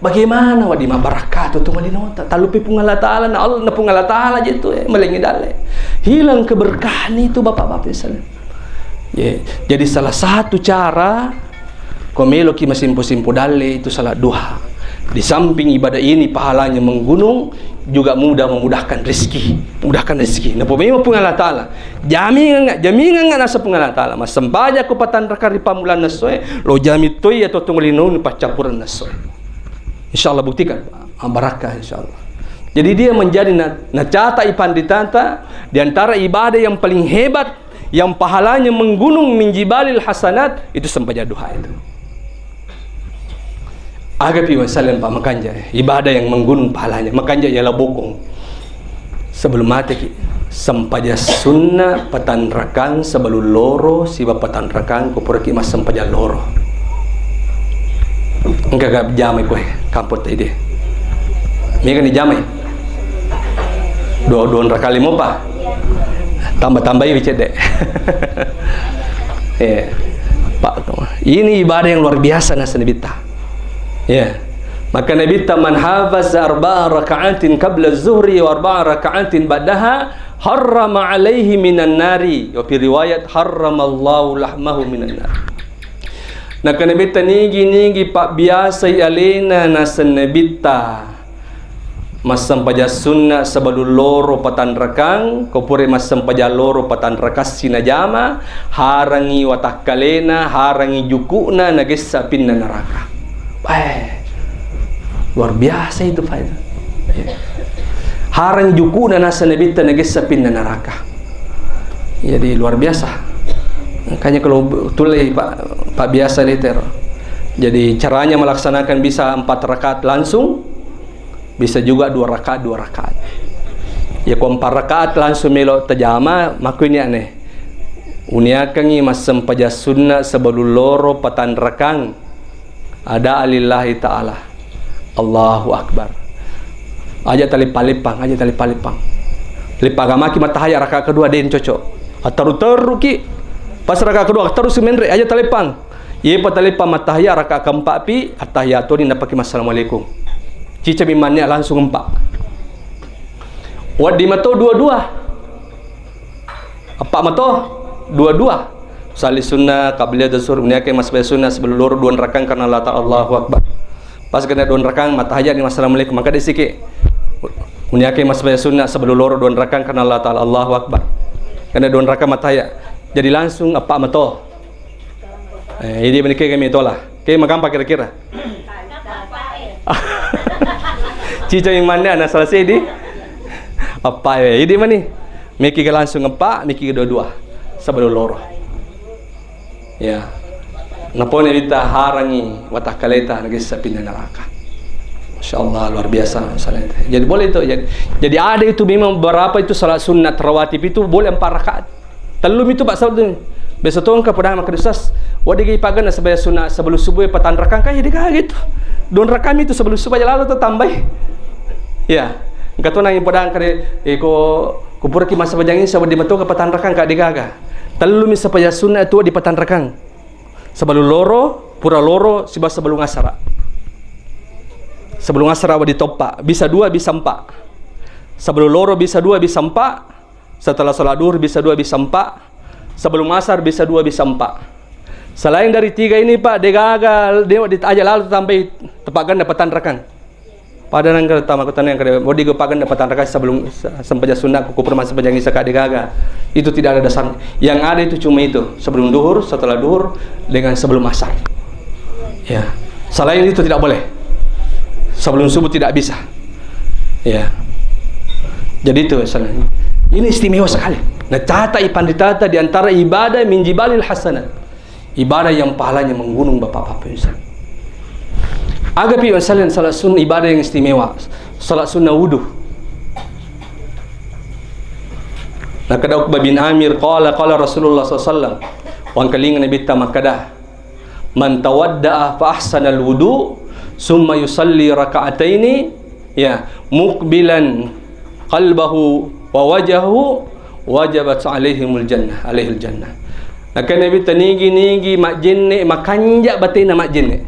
Bagaimana wadi mabbarakka tu, tu malinota? Tallupi Puang Allah Ta'ala, na Allah, na Puang Allah Ta'ala je tu, eh, malengi dalle. Hilang keberkahan itu, Bapak-bapak sekalian. Ya, jadi salah satu cara ko meloki masimpo-simpo dalle itu salat duha. Di samping ibadah ini pahalanya menggunung, juga mudah memudahkan rezeki. Mudahkan rezeki. Napa memang Puang Allah Ta'ala. Jamingan, jamingan naseng Puang Allah Ta'ala. Massempajang ko patanraka ri pammulanna essoe, lo jami toi atau tunggu lino ni paccappurenna essoe. Insya Allah buktikan. Ah, barakah insya Allah. Jadi dia menjadi na-, nacatai panditanta di antara ibadah yang paling hebat yang pahalanya menggunung min jibalil hasanat, itu sempajang duha itu. Agapi wasallam, Pak, makanja ibadah yang menggunung pahalanya, makanja ialah bokong. Sebelum mati ki, sempajang sunna patanrakang sebelum loro, siba patanrakang ko puraki massempajang loro. Engka ga jamai koe, kampot tadi. Mega ni jamai. Dua, dua raka lima pa. Tambah-tambahi cedde. Eh, Pak, ini ibadah yang luar biasa naseng Nabitta. Ya. Maka Nabitta, "Man hafaza arba'a raka'atin qabla zuhri wa arba'a raka'atin ba'daha harrama alaihi minan nari." Wa fi riwayat harramallahu lahmahu minan nar. Naka Nabitta nigi-nigi pabbiasai alena naseng Nabitta. Massempajang sunna sebelum loro patanrakang, ko pura massempajang loro patanrakassi najama, harangi watakkalena, harangi juku'na, nagessa pinna neraka. Eh, luar biasa itu, Pak. Harangi juku'na naseng Nabitta nagessa pinna neraka. Jadi luar biasa. Makanya kalau tulai, Pak, Pak biasa liter. Jadi caranya melaksanakan bisa empat rakaat langsung, bisa juga dua rakaat, dua rakaat. Ya, ko empat rakaat langsung melo tajama, makkuini ane. Uniakangi massempajang sunna sebelum loro patanrakang. Ada lillahi ta'ala. Allahu Akbar. Aja taleppang-leppang, aja taleppang-leppang. Leppagamaki mattahaya rakaat kedua, den cocok. Attaru-teruki. Pas rakaat kedua, terus menre, aja taleppang. Iye pa taleppang mattahaya rakaat keempat pi, attahiyatoni napaki massalamualaikum. Cicami mannia langsung empat. Waddi mato dua-dua. Eppa mato. Dua-dua. Salli sunnah, qabliyah dan sunnah, niake massempajang sunnah sebelum loro dua rakang karena Allah Ta'ala, Allahu Akbar. Pas kena dua rakang, matahaya ni, "Assalamualaikum." Maka disiki. Niake massempajang sunnah sebelum loro dua rakang karena Allah Ta'ala, Allahu Akbar. Kena dua rakang matahaya. Jadi langsung apa meto. Eh, ini menikah kami tola. Oke, magampa kira-kira. Cica yang mana anak selesai di? Apa ya? Ini mana? Miki ke langsung empat, miki ke dua-dua. Sebelum loro. Ya. Napone kita harangi watakkaleta nagessa pinna neraka. Masya Allah, luar biasa misalnya. Jadi boleh itu. Jadi, jadi ada itu memang beberapa itu salat sunat rawatib itu boleh empat rakaat. Tellumi tu, Pak, sabtu. Biasa tu engka podang makkeda, "Ustaz, wedding ipaganna sempajang sunat sebelum subuh patang rakang." Kan jadi gaga itu. Dua rakang itu sebelum subuh aja lalu tu tambai. Ya. Engka tu nang podang kade, eh, ko, ko puraki massempajang isya wedding metu ka patang rakang ka degaga. Tellumi sempajang sunat tu di patang rakang. Sebelum loro, pura loro, siba sebelum asara. Sebelum asara wedding toppa. Bisa dua, bisa empat. Sebelum loro bisa dua, bisa empat. Setelah sholat duhur bisa dua, bisa empat. Sebelum asar bisa dua, bisa empat. Selain dari tiga ini, Pak, degaga, de-, di-, aja lalu tambai tepaganna patang rakang. Pada nang kata makkutana yang kade, wedding ipaganna patang rakang sebelum se-, sempajang sunat, ku pura massempajang isya ka degaga. Itu tidak ada dasar. Yang ada itu cuma itu, sebelum duhur, setelah duhur, dengan sebelum asar. Ya. Selain itu tidak boleh. Sebelum subuh tidak bisa. Ya. Jadi itu misalnya. Ini istimewa sekali. Nah, tata ipanditata di antara ibadah min jibalil hasanat. Ibadah yang pahalanya menggunung, Bapak-bapak, Ibu. Aga pi misalnya salat sunnah ibadah yang istimewa. Salat sunnah wudu. Nakkeda Uqbah bin Amir, qala, qala Rasulullah sallallahu alaihi wasallam. Wangkalinga Nabitta makkeda, "Man tawadda'a fa ahsanal wudu, summa yusalli raka'ataini, ya, muqbilan qalbahu wa wajahu, wajabat alaihimul jannah, alaihil jannah." Nakkeda Nabitta, "Nigi-nigi majjenne, makanja batena majjenne."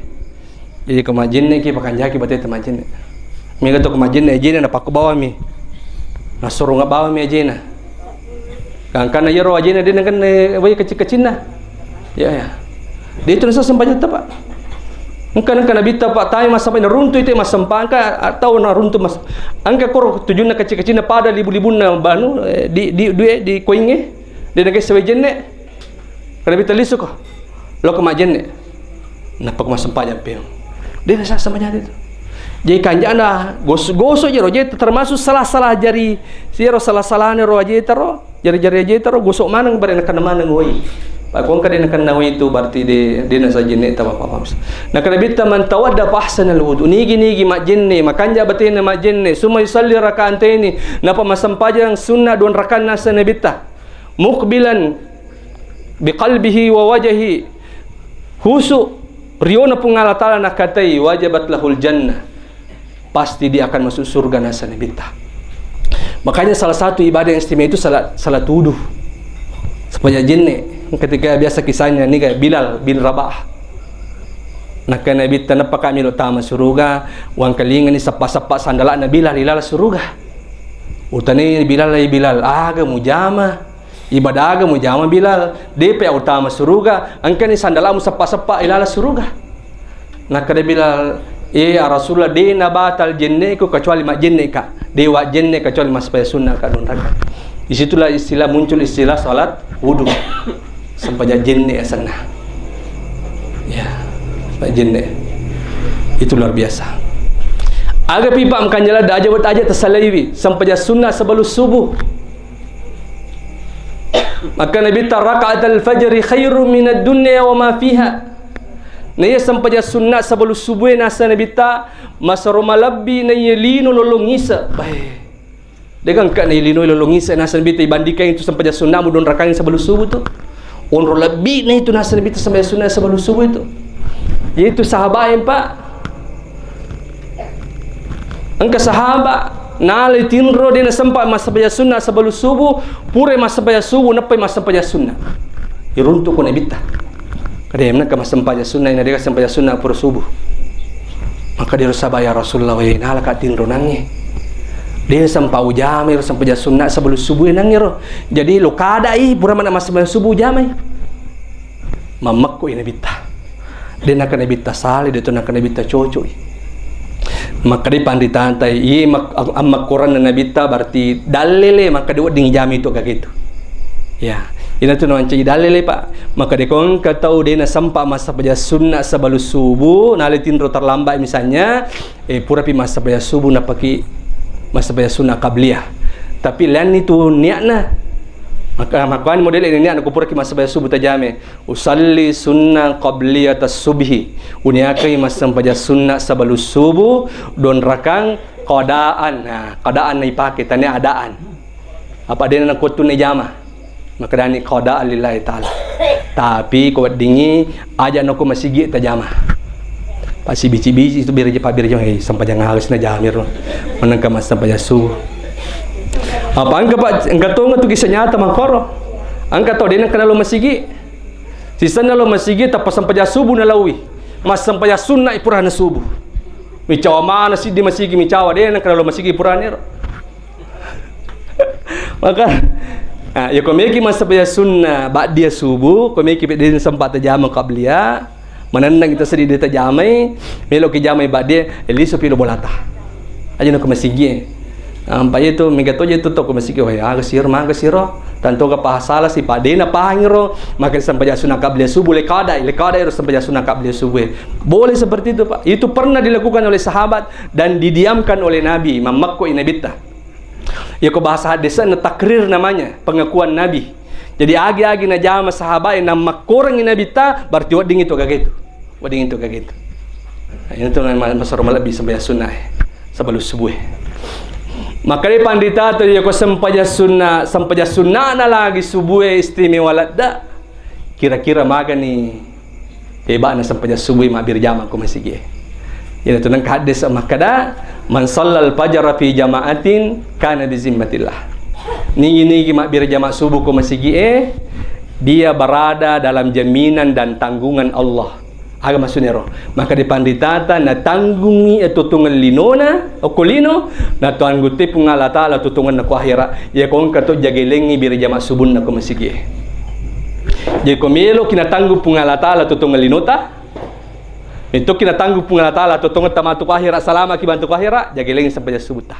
Jadi ko majjenne ki, pakanjaki bateta majjenne. Mega to ko majjenne ajena, napakko bawami. Nasurunga bawami ajena. Gangkanna iyaro ajena de nakenna wai kecil-kecilna. Ya, ya. De itu nasa sempajang ta, Pak. Engka, engka Nabitta, Pak, tai massempajang, naruntu ite massempajang, engka tau naruntu mas-, engka koro tujunna kecil-kecilna pada libu-libunna banu, eh, di, di, due, di koinge, de nagessa wai jenne. Kena Nabitta lisu ko. Loko majjenne. Nappa ko massempajang peong. De nasa sempajang itu. Jadi kanjana gos-, gosok jero jeta termasuk salah-salah jari, siero salah-salahna ro ajeta ro. Jari-jari ajeta ro, gosok maneng, bare nakenna maneng wai. Pak, ko engka de nakenna wai itu, berarti de, de nasa jenne ta, Bapak, Bapak. Nakkeda Nabitta, "Man tawadda fa ahsanal wudu." Nigi-nigi majjenne, makanja batena majjenne, summa yusalli raka'ataini, napa massempajang sunna dua raka'na, nakkeda Nabitta. Muqbilan biqalbihi wa wajhi. Khusyuk, riona Puang Allah Ta'ala nakatai, wajabat lahul jannah. Pasti dia akan masuk surga, nakkeda Nabitta. Makanya salah satu ibadah yang istimewa itu salat, salat wudu. Sempajang jenne, ketika biasa kisahnya ni kayak Bilal bin Rabah. Nakkeda Nabitta, "Nappa kami lo tama suruga, wangkalingani seppa-seppa sandala'na Bilal ilala suruga." Utanai Bilal, "Ai Bilal, aga mujama? Ibadah aga mujama Bilal? Depa utama suruga, engkani sandala'mu seppa-seppa ilala suruga." Nakkeda Bilal, "Eh, ya Rasulullah, de nabatal jenneku kecuali majjenneka. De wajjenne kecuali massempajang sunnaka dua rakaat." Disitulah istilah, muncul istilah salat wudu. Sempajang jenne asenna. Ya, sempajang jenne. Itu luar biasa. Aga pipa makanja ladde, aja wet aja tasalaiwi. Sempajang sunnah sebelum subuh. Maka Nabitta, "Raka'atal fajri khairum minad dunya wa ma fiha." Naiya sempajang sunnah sebelum subuh, nakkeda Nabitta, masero malebbi naiya lino lolong isa. Baik. Dega engka naiya lino lolong isa, nakkeda Nabitta, ibandingkan itu sempajang sunnahmu dua rakaat sebelum subuh tu. Onro lebbi na itu, nakkeda Nabitta, sempajang sunnah sebelum subuh itu. Yaitu sahabat yang, Pak. Engka sahabat nalai tinro, de nasempa massempajang sunnah sebelum subuh, pura massempajang subuh, nappai massempajang sunnah. Iruntuk ko Nabitta. Kade, engka massempajang sunnah, ina dega sempajang sunnah pura subuh. Maka dia sahabat, "Ya Rasulullah, wai nalaka tinro nangnge." De' sempa ujamai ro sempajang sunna sebelum subuh nangngero. Jadi lo kadai pura mana massempajang subuh ujamai. Mammekko i Nabitta. De' naka Nabitta sale, de' to naka Nabitta cocok i. Makkeda panritata, iye mak-, am-, ammakkuranna Nabitta berarti dalele, makkeda wedding ijamai tu gaga itu. Ya, ina tu namancaji dalele, Pak. Makkeda ko engka tau de' nasempa massempajang sunna sebelum subuh, nale tinro terlambat misalnya, eh, purapi massempajang subuh, nappaki massempajang sunna qabliyah. Tapi lainni tu niatna. Maka, makkuani model ini niatna, ko puraki massempajang subuh tajame. Usalli sunna qabliyata subhi. Uniakai massempajang sunna sebelum subuh, don rakang qadaan. Nah, qadaan na ipake, tania adaan. Apa de' na kuattu na jama. Makkedani qadaan lillahi ta'ala. Tapi ko weddingi aja' nako masigi tajama. Pasibici-bici tu bira, pa bira jama, eh, sempajang harus na jamir. Menengka massempajang subuh. Apa engka, Pak, engka tongeng tu kisah nyata makkoro. Engka tau de' nengka nalo masigi. Sisenna lo masigi tappa sempajang subuh nalaui. Massempajang sunna i purana subuh. Micawa mana siddi masigi micawa, de' nengka nalo masigi purana ero. Maka, nah, ya ko meki massempajang sunna ba'diyah subuh, ko meki pe de' sempa tajama qabliyah, manennang itu seddi de' tajamai, meloki jamai ba'diyah, eh, lisu pi lo bolata. Aja' nako masigi. Ampa itu mega toje tu toko masigi, wah, aga siro, maga siro. Tanto ga paha sala si, pa de' na pahang ro, maka sempajang sunna qabliyah subuh, le kadai, le kadai ro sempajang sunna qabliyah subuh. Boleh seperti itu, Pak. Itu pernah dilakukan oleh sahabat dan didiamkan oleh Nabi, mammekko i Nabitta. Iya ko bahasa hadisnya takrir namanya, pengakuan Nabi. Jadi agi-agi najama sahabat yang nammakkorangi Nabitta, berarti wedding itu gaga itu. Wedding itu gaga itu. Nah, ini tuh nama masaro malebbi sempajang sunna, eh, sebelum subuh. Maka de' panritata iya ko sempajang sunna, sempajang sunnana lagi subuh istimewa ladda. Kira-kira magani peba'na sempajang subuh mabbere jama ko masigi e. Iyana tu nengka hadis makkeda, "Man shallal fajra fi jama'atin kana bi zimmatillah." Nigi-nigi mabbere jama subuh ko masigi e, dia berada dalam jaminan dan tanggungan Allah. Aga maksudnya ro? Maka de' panritata natanggungi atuo-tuongeng linona, okko lino, natanggung te Puang Allah Ta'ala atuo-tuongenna ko akhera. Iya ko engka to jagelengngi bere jama subunna ko masigi e. Jadi ko meloki natanggung Puang Allah Ta'ala atuo-tuongeng linota, mettoki natanggung Puang Allah Ta'ala atuo-tuongetta matu ko akhera, salamaki matu ko akhera, jagelengngi sempajang subutta.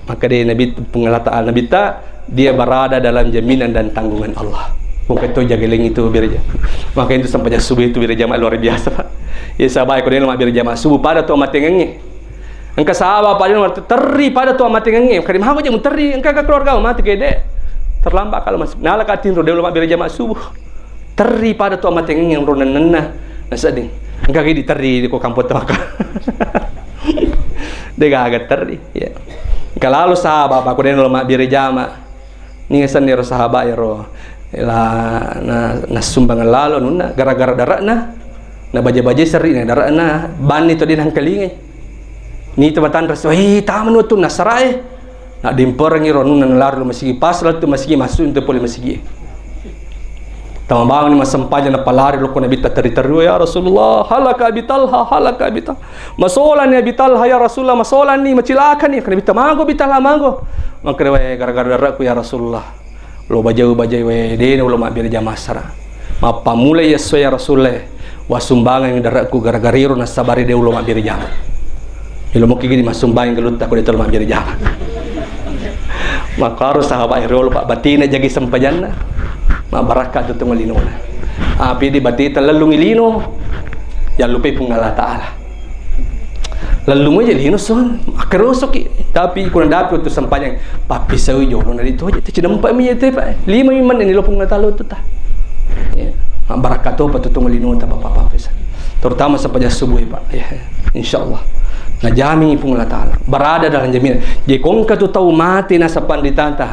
Maka de' Nabi, Puang Allah Ta'ala, Nabitta, dia berada dalam jaminan dan tanggungan Allah. Maka itu jagelengngi itu bere jama. Maka itu sempajang subuh itu bere jama luar biasa, Pak. Iya sahabat ko de' lo mabbere jama subuh pada to amatengengnge. Engka sahabat pada waktu terri pada to amatengengnge. Kadi mago je muterri, engka ga keluarga mate kede. Terlambat kalau masuk. Nala ka tinro de' lo mabbere jama subuh. Terri pada to amatengengnge ro nennenna. Nasedding. Engka ga diterri ko kampong tawaka. De' gaga terri. Ya. Engka lalo sahabat, Pak, ko de' lo mabbere jama. Ni senni ro sahabat ero. La, na, nassumbang lalo nunna gara-gara dare'na. Na baja-baja serri na dare'na. Banni to de' nangkalingai. Ni to matanra so, "Eh, tamani wettunna sarae." Naddimperengngi ro anunna nalari lo masigi, pas lettu masigi, massu intu pole masigi. Tama bawang ni massempajang napalari lo ko Nabitta terri-terri, "Ya Rasulullah, halaka Abi Talha, halaka Abi Talha. Masolani Abi Talha, ya Rasulullah, masolani, macilakani." Ko Nabitta, "Mago Abi Talha, mago?" Makkeda, "Wae, gara-gara dare'ku, ya Rasulullah. Lo bajau-bajai wae, de' na ulo mabbere jama assara. Mappammulai esso, ya Rasulullah, wassumbangeng dare'ku gara-gara iro nassabari de' ulo mabbere jama. Ilo mukki gini massumbangi galutta ko de' to lo mabbere jama." Makkaro sahabat ero lo, Pak, batena jagi sempajanna. Mabbarakka tu tongeng linona. Api di bateta lellungi lino. Jallupai Puang Allah Ta'ala. Lellung aja lino son, akkerosoki. Tapi kuna dapi tu sempajang, pappisau jolo na itu aja. Cidempa mi itu, Pak. Lima mi menne ni lo Puang Allah Ta'ala tu ta. Ya. Barakka to pa tu tongeng linota, Bapak-bapak. Terutama sempajang subuh, Pak. Ya. Insyaallah. Najami Puang Allah Ta'ala. Berada dalam jaminan. Jadi ko engka tu tau mate nasaba panritata.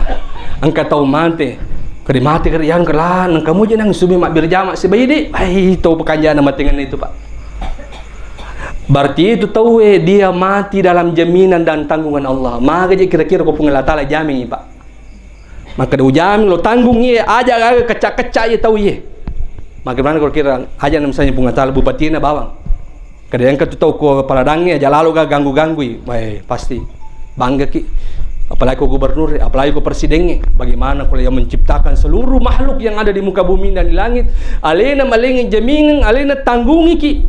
Engka tau mate. Kade mate kade yang kala, nang kamu je nang subuh mabbere jama sibawa de'. Ai, tau pakanjana matengenna itu, Pak. Berarti itu tauwe dia mati dalam jaminan dan tanggungan Allah. Maga je kira-kira ko Puang Allah Ta'ala jamingi, Pak. Maka de' ujaming lo tanggungi, aja gaga kecca-kecca iye tau iye. Bagaimana kalau kira aja misalnya Puang Allah Ta'ala bupatina bawang. Kada engka tu tau ko paladangnge aja lalo ga ganggu-ganggui. Wae, pasti. Banggaki, apalagi ko gubernur, apalagi ko presidengnge. Bagaimana kalau yang menciptakan seluruh makhluk yang ada di muka bumi dan di langit, alena malengi jamingeng, alena tanggungiki.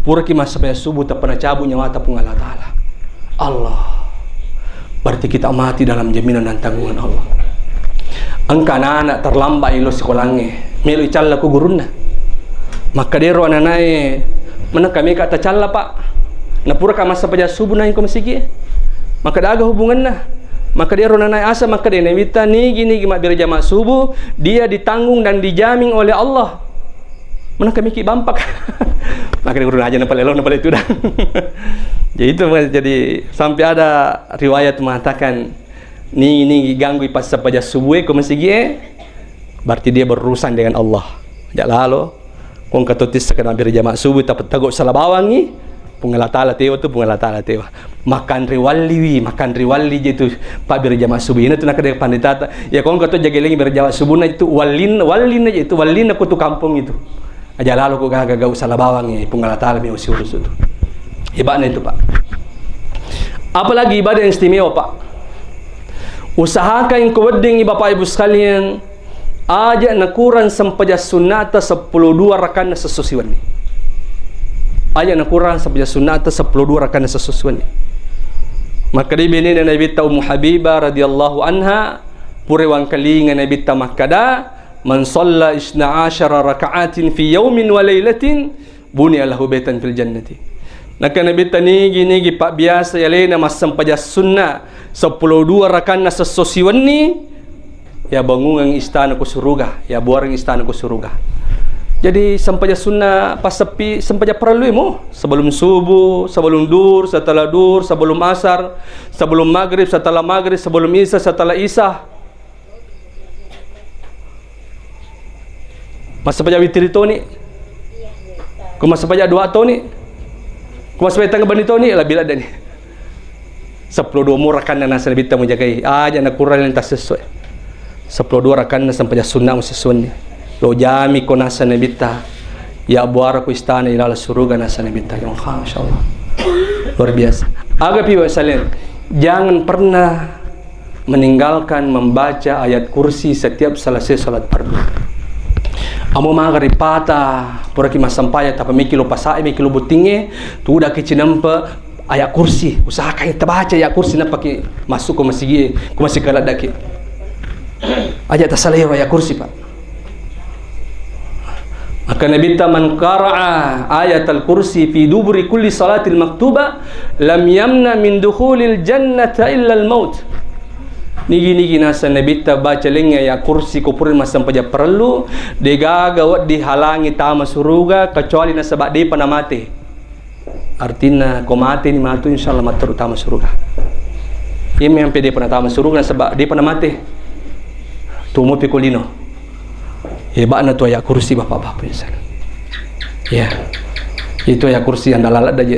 Puraki massempajang subuh, tappa nacabu nyawata Puang Allah Ta'ala. Allah. Berarti kita mati dalam jaminan dan tanggungan Allah. Engka anak-anak terlambat ilo sikolangnge, melo icalla ko gurunna. Makkadero ananae, "Menengka meka tacalla, Pak?" Napuraka massempajang subuh naengko masigie. Makkada aga hubunganna? Makkadero nanae asa, makkada Nabitta, nigi-nigi mabbere jama subuh, dia ditanggung dan dijamin oleh Allah. Menengka miki bampak. Makkada guru aja napale lo, napale tudang. Jadi itu, jadi sampai ada riwayat mengatakan, nigi-nigi ganggu ipassampajang subuh e ko masigie, berarti dia berurusan dengan Allah. Aja lalo, ko engka to tissa kena bere jama subuh, tapi tago sala bawangi, Puang Allah Ta'ala tewa tu, Puang Allah Ta'ala tewa. Makanre walliwi, makanre walli je tu, pabbere jama subuh. Ina tu nakada panditata, ya ko engka to jagelengi bere jama subuh na itu wallin, wallin aja itu, wallin aku tu kampung itu. Aja lalo ko gaga gau sala bawang, ya, Puang Allah Ta'ala mi usi urus itu. Ibadahnya itu, Pak. Apalagi ibadah yang istimewa, Pak. Usahakan ko wedding, Bapak Ibu sekalian, aja nakurang sempajang sunnata seppulo dua rakanna sesso siwenni. Aja nakurang sempajang sunnata seppulo dua rakanna sesso siwenni. Makkada benena Nabitta Ummu Habibah radhiyallahu anha, pura wangkalinga Nabitta makkada, "Man shalla isna asyara raka'atin fi yaumin wa lailatin, buniya lahu baitan fil jannati." Nakkada Nabitta, nigi-nigi pabbiasa yalena massempajang sunna seppulo dua rakanna sesso siwenni, ya bangungang istana ko suruga, ya buareng istana ko suruga. Jadi sempajang sunna passeppi, sempajang parellu mo, sebelum subuh, sebelum dur, setelah dur, sebelum asar, sebelum maghrib, setelah maghrib, sebelum isya, setelah isya. Massempajang witiri toni? Ko massempajang dua toni? Ko massempajang tengnga benni toni? Lebbi ladde ni. Seppulo dua mo rakanna nasa Nabitta mujagai. Aja nakurang yang tassessoe. Seppulo dua rakanna sempajang sunna musessuanni. Lo jami ko nasa Nabitta. Ya buara ko istana ilala suruga nasa Nabitta. Ya, masya Allah. Luar biasa. Aga pi wa salen. Jangan pernah meninggalkan membaca ayat kursi setiap selesai salat fardu. Amo maga ripata, puraki massampajang, tappa miki lo pasae, miki lo bottingnge, tudaki cinempe ayat kursi. Usahakan tabaca ayat kursi, nappaki masuk ke masigi, ke masigi kaladdaki. Aja tasalero ayat kursi, Pak. Maka Nabitta, "Man qara'a ayatal kursi fi duburi kulli salatil maktuba, lam yamna min dukhulil jannata illal maut." Nigi-nigi nasa Nabitta baca lengngi ayat kursi ko pura massempajang parellu, degaga wedding halangi tama suruga kecuali nasaba depa namate. Artinna, ko mateni matu, insya Allah matteru tama suruga. Iya memang pe depa natama suruga, nasaba depa namate. Tuo mopi ko lino. Heba'na tu ayat kursi, Bapak-bapak, insya Allah. Ya. Itu ayat kursi yang dalam ada je.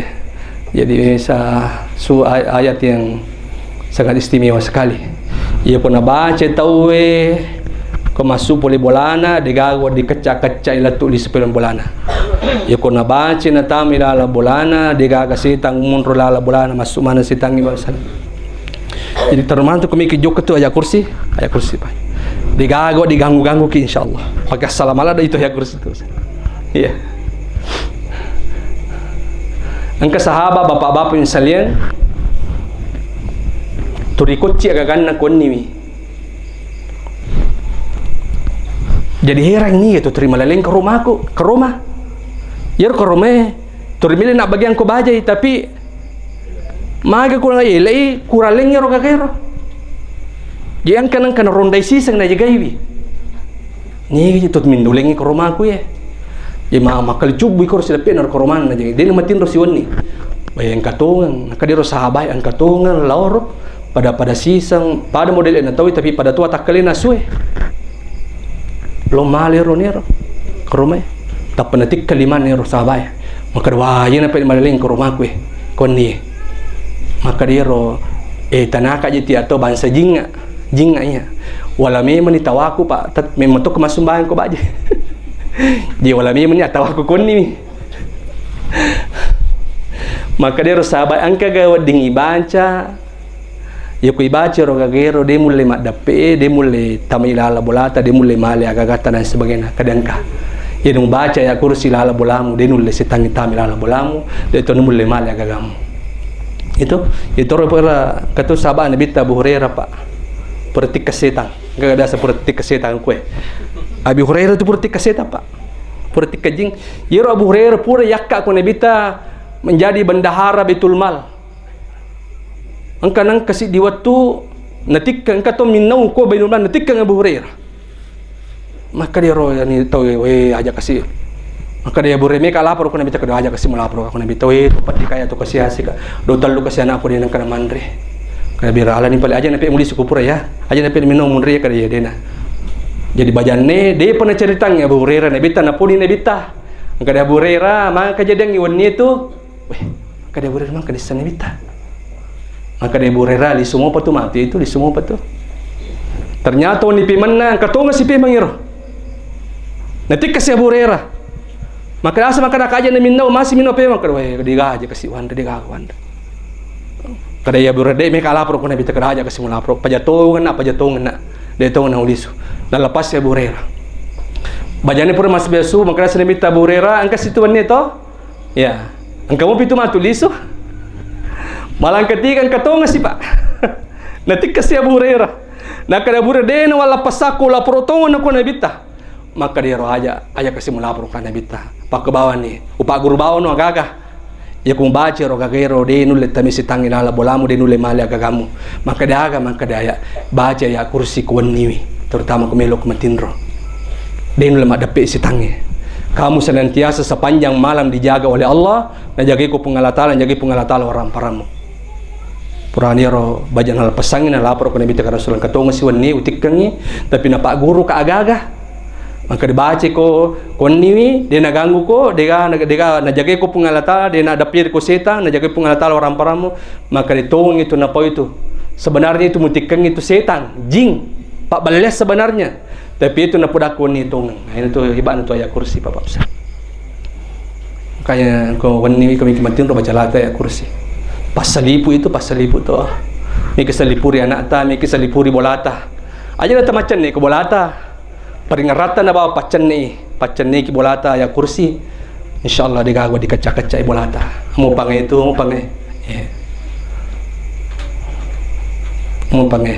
Jadi, sa-, su-, ay-, ayat yang sangat istimewa sekali. Iya ko nabaca tauwe, ko massu pole bolana, degaga wedding kecca-kecca i lettu lise pole bolana. Iya ko nabaca natama i lala bolana, degaga setang monro lala bolana, massu mana setang i bawasana. Jadi termasuk ko miki jokka tu ayat kursi, ayat kursi, Pak. Degaga diganggu-ganggu ki, insya Allah. Pakai assalamualaikum itu ayat kursi terus. Iya. Engka sahabat, bapak-bapak yang sekalian, turi kocci agaganna konni mi. Jadi heran ni, itu turi malaleng ke rumahku, ke rumah. Yer ke rumah, turi milih nak bagian ko bajai, tapi maga kurang elei, kurang leng ero gagaero. Jadi engka nengka narondai siseng najagaiwi. Nigi tu mindulengi ko romaku ye. Jadi ma-, makkali cubbu iko sileppe na ko romana, jadi dena matinro siwenni. Bayang katongeng, nakadiro sahabai engka tongeng laoro pada-pada siseng, pada model na taui tapi pada tua takkalena sue. Lo male ro nero ko romae. Tappa natikka limanna ero sahabae. Makkada, "Wah, iyana pe maleleng ko romaku e, konni e." Makkada ero, "Eh, tanaka je ti atau bangsa jinga, jinga iya. Wala memang ni tawaku, Pak, tet-, memang tokko massumbayang ko baje." Jadi wala memang ni atawaku konni mi. Makkada ero sahabae, "Engka ga wedding ibaca Iya ko ibaca ro gagaero, de mulle maddeppe, de mulle tama ilala bolata, de mulle male agagata dan sebagainya. Kadangka. Iya nu baca ayat kursi lala bolamu, de nulle setangi tama ilala bolamu, de to mulle male agagamu. Itu, itu ro pura katu saba Nabitta Abu Hurairah, Pak. Pura tikka setang. Enggak biasa pura tikka setang kue. Abi Hurairah itu pura tikka setang, Pak. Pura tikka jing. Iyaro Abu Hurairah pura yakka ko Nabitta menjadi bendahara Baitul Mal. Engka nengka siddi wettu natikka, engka to minnau ko Baitul Mal, natikka Abu Hurairah. Maka dia ro yani tau, "We, aja kasi." Maka dia bure meka lapor ko Nabitta, kada aja kasi melapor ko Nabitta, "We, tu peddi kaya tu kasi asik. Do tellu kasi anakku dia nengka manre." Kada bira alani pale aja nape muli sukupura ya. Aja nape minum munri kada ya dena. Jadi bajanne de pernah ceritang Abu Hurairah Nabitta, napuni Nabitta. Engka dia Abu Hurairah, maka kejadian wenni tu. Weh, maka dia Abu Hurairah maka dissa Nabitta. Maka dia Abu Hurairah, lisu mopa tu mati itu, lisu mopa tu. Ternyata wenni pemenna, engka tonga si pemeng iro. Natikka si Abu Hurairah. Maka asa maka nakaja na minnau, masih minnau pemeng, kada, weh, digaja kasi wanre, digaga wanre. Kada iya Abu Hurairah, de meka lapor ko Nabitta, kada aja kasi melapor. Pajatongan na, pajatongan na. De tongan na ulisu. Nalepas si Abu Hurairah. Bajane pura masih biasu, maka dissa Nabitta Abu Hurairah, engka situ wenni to. Ya, engka mopi tu matu lisu. Malang ketiga engka tonga si, Pak. Natikka si Abu Hurairah. Nakada Abu Hurairah, "De na wala pasako laporo tonga na ko Nabitta." Maka dia ro aja, aja kasi melapor ka Nabitta. Pakkebawanni, upagguru bawano agaga. Iya ko mubaca ro gagaero, de nulle tamisi tangi lala bolamu, de nulle male agagamu. Maka de aga, maka de aya. Baca ayat kursi ko wenniwi, terutama ko melo ko matinro. De nulle maddeppe sitangnge. Kamu senantiasa sepanjang malam dijaga oleh Allah, najagai ko Puang Allah Taala, najagai Puang Allah Taala waramparammu. Purani ro baja nalapessangngi, nalapor ko Nabitta, ka Rasulullah, engka tonga si wenni utikkengngi, tapi napagguru ka agaga. Maka dibaca ko, ko wenniwi, de naganggu ko, dega, dega najagai ko Puang Allah Taala, de naddeppe ko setang, najagai Puang Allah Taala waramparammu. Maka ditongengi tu napau itu. Sebenarnya itu mutikkengngi itu setang, jing, pabballe sebenarnya. Tapi itu napodakku wenni tongeng. Nah, ini tu hebatnya tu ayat kursi, Bapak Ustaz. Makanya ko wenni ko miki matinro baca lata ayat kursi. Pas salipu itu, pas salipu tu. Miki salipuri anakta, miki salipuri bolata. Aja na tamacenne ko bolata. Paringeratta na bawa paccenni, paccenni ki bolata ayat kursi. Insyaallah degaga dikacca-kaccai bolata. Mupangnge itu, mupangnge. Iya. Mupangnge.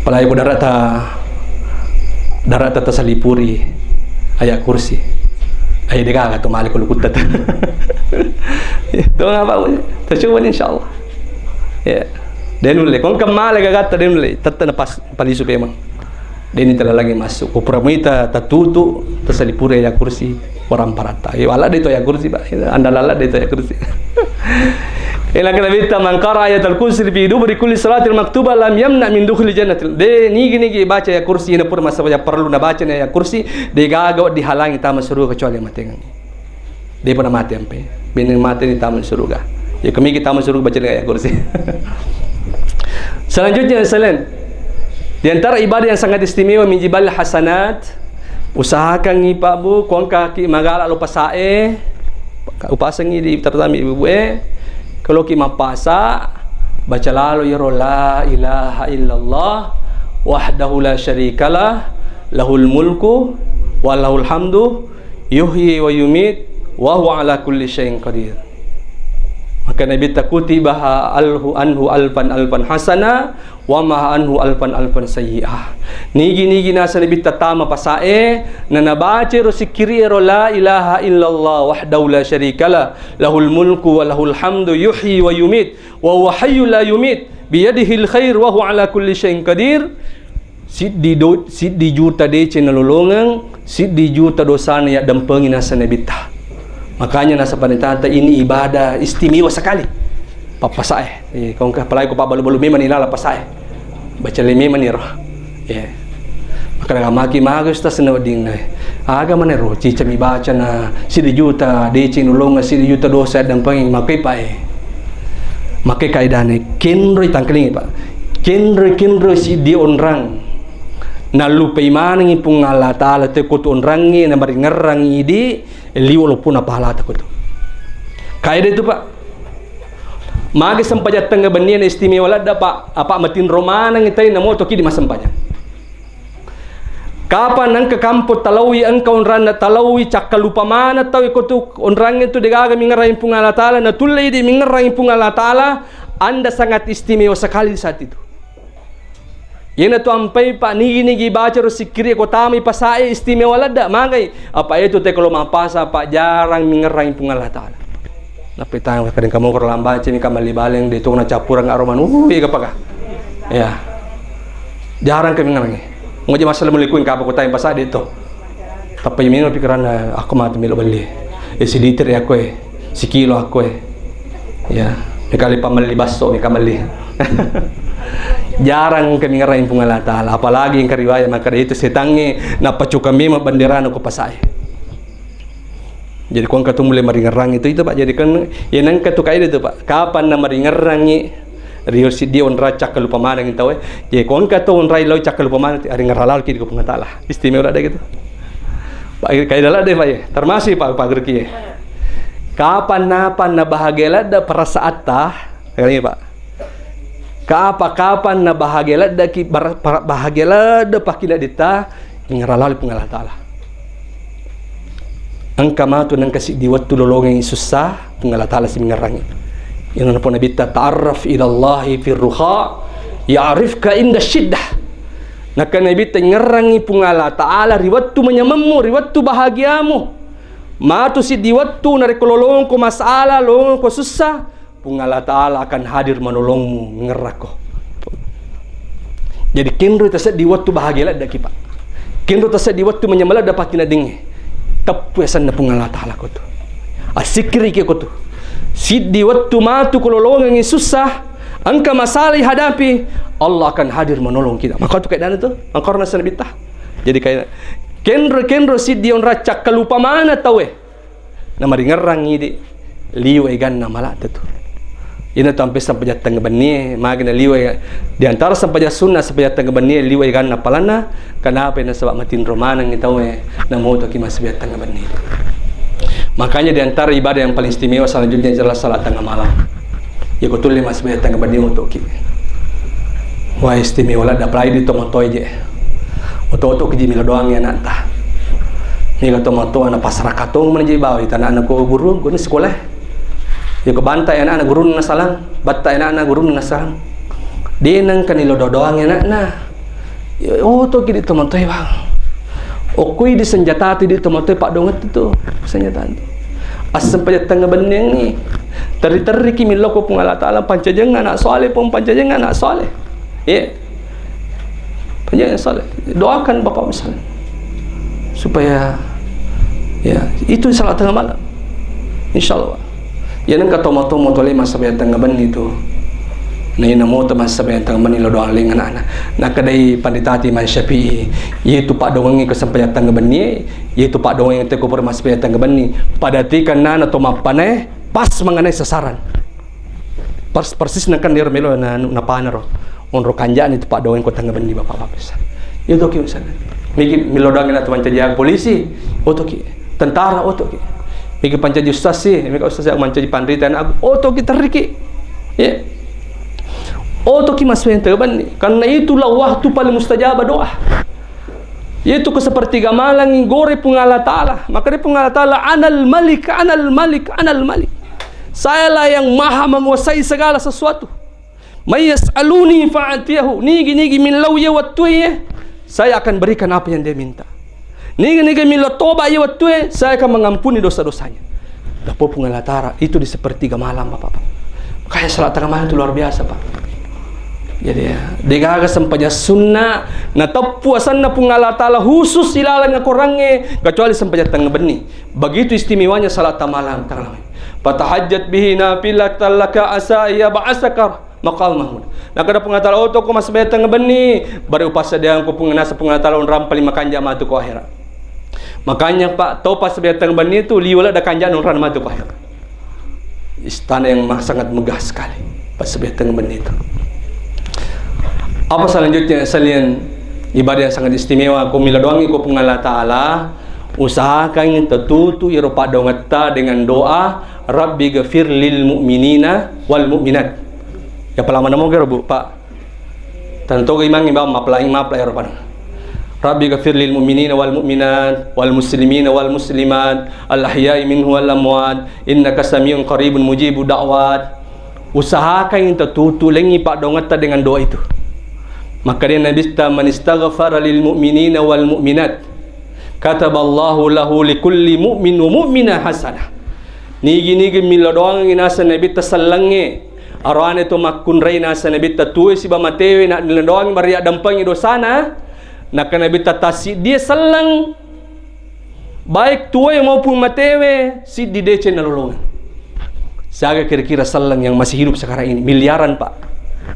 Apalagi ko darata, darata tasalipuri ayat kursi. Ayo degaga tu malik ko lukutta tu. Iya, tu apa? Tacoba ni insyaallah. Iya. De nulle. Ko engka male gagatta de nulle. Tette na pas palisu pemeng. Deni talalangi massu. Ko pura muita tatutu, tasalipuri ayat kursi, waramparatta. Iyo, ala de to ayat kursi, Pak. Anda lala de to ayat kursi. Ila kata Nabitta, "Man qara ayatal kursi fi duburi kulli salatil maktubah lam yamna min dukhuli jannatil." De, nigi-nigi baca ayat kursi, na pura masa baca perlu na baca ni ayat kursi, degaga dihalangi tama suruga kecuali matengan. Depa namate ampe. Bene mate ni tamu suruga. Ya, kami kita tamu suruga baca dengan ayat kursi. Selanjutnya, selain di antara ibadah yang sangat istimewa min jibalil hasanat, usahakan ni Pak Bu, ko engka ki magala lo pasae, upasengi di terutama ibu-ibu e, kalau ki mapasa, baca lalo yaro la ilaha illallah wahdahu la syarikalah, lahul mulku wa lahul hamdu, yuhyi wa yumit, wa huwa ala kulli syai'in qadir. Maka Nabitta, kutibaha alhu anhu alfan alfan hasana, wa maha anhu alfan alfan sayyi'ah. Nigi-nigi nasa Nabitta tama pasae, na nabaca ro sikkiri ro la ilaha illallah wahdahu la syarikalah, lahul mulku wa lahul hamdu, yuhyi wa yumit, wa huwa hayyu la yumit, biyadihil khair, wa huwa ala kulli syai'in qadir. Siddi do-, siddi juta deceng nalolongeng, siddi juta dosana yaddampengi nasa Nabitta. Makanya nasa panitata ini ibadah istimewa sekali. Pappasae. Eh, kau engka apalagi ko pabbalu-balu memang ni lala pasae. Baca le memang ni roh. Ya. Maka daga maki maga Ustaz na wedding na. Aga mana ro cica mi baca na siddi juta deceng nalolongeng, siddi juta dosa yaddampengi, makai pae. Makai kaidane, kenroi tangkelingi, Pak. Kenroi, kenroi siddi onrang. Nallupai manengi Puang Allah Taala te ko tu onrangnge na maringerrangi di liwe lopona pahalata ko tu. Kaida itu, Pak. Magi sempajang tengnga benni na istimewa ladde, Pak? Apa matinro maneng tau e namotoki di massempajang. Kapang engka kampo talaui, engka onranna talaui, cakkalupa maneng tau e ko tu onrangnge tu degaga mingerrangi Puang Allah Taala, natulle idi mingerrangi Puang Allah Taala, Anda sangat istimewa sekali saat itu. Iyanatu ampai, Pak, nigi-nigi baca ro sikkiri ko tamai pasae istimewa ladde, magai. Apa itu te kalau mappasa, Pak, jarang mingerrangi Puang Allah Taala. Nappa tang kadang kamu ko lambace mi kamalli baleng de to na cappureng aro manu, uh, iya kapaka. Ya. Jarang ke mingerrangi. Ngoje masalah melikuin kapa ko tamai pasa de to. Tappa iyami no pikiranna, "Akko matu melo belli. Eh, siliter ya akko e. Sikilo akko e." Ya, mekali pamelli basso, meka melli. Jarang ke mingerrangi Puang Allah Taala, apalagi engka riwayat makkeda itu setangnge nappa cuka memang benderana ko pasae. Jadi ko engka tu mulai maringerrangi itu, itu, Pak. Jadi kan, ya nengka tu kaida tu, Pak. Kapan na maringerrangi, rio siddi onra cakkalupa maneng tau e. Jadi ko engka tu onrai lao cakkalupa maneng, aringerrang lalo ki di Puang Allah Taala. Istimewa ladde gitu. Pak, kaida ladde, Pak, ya. Termasuk, Pak, Pak Gerki, ya. Kapan-kapan na bahagia ladde perasaatta, kali, Pak. Kapa-kapan na bahagia ladde ki, bar-, par-, bahagia ladde pakkiladditta, mingerrang lalo Puang Allah Taala. Engka matu nengka siddi wettu lolongengi sussa, Puang Allah Taala si mingerrangi. Iyana napa Nabitta, "Ta'arraf ilallahi fir rukha, ya'rifka inda syiddah." Nakkeda Nabitta, "Ngerrangi Puang Allah Taala ri wettu manyamemmu, ri wettu bahagiamu. Matu siddi wettu narekko lolongko masalah, lolongko sussa, Puang Allah Taala akan hadir manolongmu, ngerrakko." Jadi kenro taseddi wettu bahagia ladde ki, Pak. Kenro taseddi wettu manyameng ladde pakkiladdengnge. Teppu asenna Puang Allah Taala ko tu. Assikkiriki ko tu. Siddi wettu matu ko lolongengi sussa, engka masalah dihadapi, Allah akan hadir menolong kita. Maka tu kaidana tu, maka orang nasenna Nabitta. Jadi kayak kenro-kenro siddi onra cakkalupa maneng tau e. Namaringerrangi di liwe ganna malate tu. Ina tu ampe sempajang tengnga bennie, magi na liwe di antara sempajang sunna, sempajang tengnga bennie liwe ganna palanna. Kenapa? Nasaba matinro maneng tau e, namotoki massempajang tengnga bennie. Makanya di antara ibadah yang paling istimewa selanjutnya adalah salat tengah malam. Iyako tulle massempajang tengnga benni otoki. Wah, istimewa ladde, apalagi di tomatoa je. Oto-otoki je melo doangngi anakta. Mega tomatoa na pasraka tong mani je bawa ita anakna ko guru, guru sekolah. Iyako banta anakna gurunna salang, batta anakna gurunna salang. De nengka ni lo doangngi anakna. Otoki di tomatoe, Bang. Okkoi di senjata tu di tomatoe, paddongeng tu senjata tu. Assempajang tengnga benniangngi. Terri-terriki millau ko Puang Allah Taala, pancajeng anak soleh, pun pancajeng anak soleh. Iya. Pancajeng soleh. Doakan bapak misalnya. Supaya, ya, itu salat tengah malam. Insya Allah. Iya nengka tomatoa moto le massempajang tengnga benni tu. Na ina moto massempajang tengnga benni lo doang leng anakna. Nakkedai Pandita Imam Syafi'i, iyatu paddongengngi ko sempajang tengnga benni, iyatu paddongeng te ko pura massempajang tengnga benni. Pada tika nana to mappanae pas mengenai sasaran. Pers-, persis nengka niro melo na, na panaro. Onro kanjani tu paddongeng ko tengnga benni bapak-bapak. Iya toki misalnya. Miki melo doang na tu mancaji polisi. Otoki. Tentara otoki. Miki pancaji ustaz sih, miki ustaz yang mancaji pandrita na otoki terriki. Ya. Otoki massempajang tengnga benni. Karena itulah waktu paling mustajab doa. Yaitu ke sepertiga malam gore Puang Allah Taala. Maka dia Puang Allah Taala, "Anal Malik, Anal Malik, Anal Malik." Sayalah yang maha menguasai segala sesuatu. "May yas'aluni fa'atiyahu." Nigi-nigi millau ye wettu ye, saya akan berikan apa yang dia minta. Nigi-nigi millau toba ye wettu ye, saya akan mengampuni dosa-dosanya. Dapo Puang Allah Taala itu di sepertiga malam, Bapak-bapak. Makanya salat tengah malam itu luar biasa, Pak. Jadi ya, degaga sempajang sunna na teppu asenna Puang Allah Taala khusus ilalang akorangnge kecuali sempajang tengah benni. Begitu istimewanya salat tengah malam, tengah malam. "Fatahajjat bihi nafilatan laka asa iya ba'asaka maqam mahmud." Nakada Puang Allah Taala, "Oto ko massempajang tengah benni, bari upassediang ko Puang nasa Puang Allah Taala onrang paling makanja matu ko akhirat." Makanya, Pak, to passedia tengah benni itu liwala da kanjak nurana matu ko akhirat. Istana yang ma-, sangat megah sekali. Passedia tengah benni itu. Apa selanjutnya, selain ibadah yang sangat istimewa, ko mila doangi ko Puang Allah Taala, usahakan tetutu iro paddongetta dengan doa, Rabbi ghafir lil mu'minina wal mu'minat. Ya, pala mana moga, Bu, Pak? Tantoga imangngi bawang mapla-, mapla ero, Pak. Rabbi ghafir lil mu'minina wal mu'minat, wal muslimina wal muslimat, al ahya'i minhu wal amwat, innaka samiun qaribun mujibu da'wat. Usahakan tatutu lengi paddoangetta dengan doa itu. Maka dia Nabi ta, "Man istaghfara lil mu'minina wal mu'minat, kataballahu lahu likulli mu'min wa mu'minah hasanah." Nigi-nigi millau doangngi naseng Nabitta sellengnge, aroane to makkunrai naseng Nabitta tuwe siba matewe na millau doangngi maria dampengi dosana, naka Nabitta tassiddie selleng, baik tuwe maupun matewe, siddi deceng nalolongeng. Siaga kira-kira selleng yang masih hidup sekarang ini? Miliaran, Pak.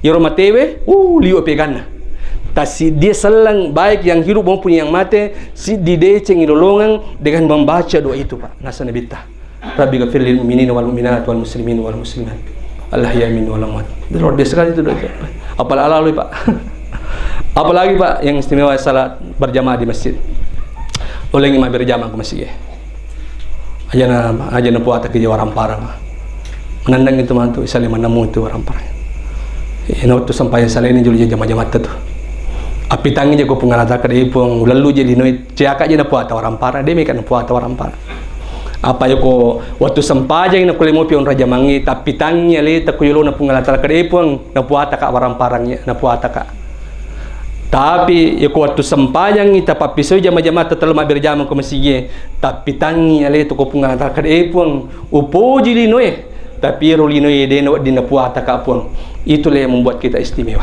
Iyaro matewe, uh, liwe peganna. Tassiddie selleng, baik yang hidup maupun yang mate, siddi deceng ilolongeng dengan membaca doa itu, Pak. Naseng Nabitta. Rabbi ghafir lil mu'minina wal mu'minat wal muslimin wal muslimat. Al ahya'i minhum wal amwat. Itu luar biasa sekali itu doa. Apalagi, Pak. Apalagi, Pak, yang istimewa salat berjamaah di masjid. Olengi mabbere jamaah ke masjid. Ajana, ajana puata ke jawara ampara, Pak. Menandang itu mantu, isale manemu itu warampara. Eh, na wettu sempajang sale ini julu jama-jamatta tu. Appitangngi jako Puang Allah Ta'ala, kada Puang, ulallu je linoe, ciaka je napuata warampara, de meka napuata warampara. Apa yako wettu sempajang nakulle mopi onra jamangnge, tappitangngi aleta ku yolona Puang Allah Ta'ala, kada Puang, napuata ka waramparangnge, napuata ka. Tapi yako wettu sempajangngi tapappisoi jama-jamatta tellu mabbere jama ko masigie, tappitangngi aleta ko Puang Allah Ta'ala, kada Puang, upoji linoe, tapi ero linoe de nawedding napuata ka Puang. Itulah yang membuat kita istimewa.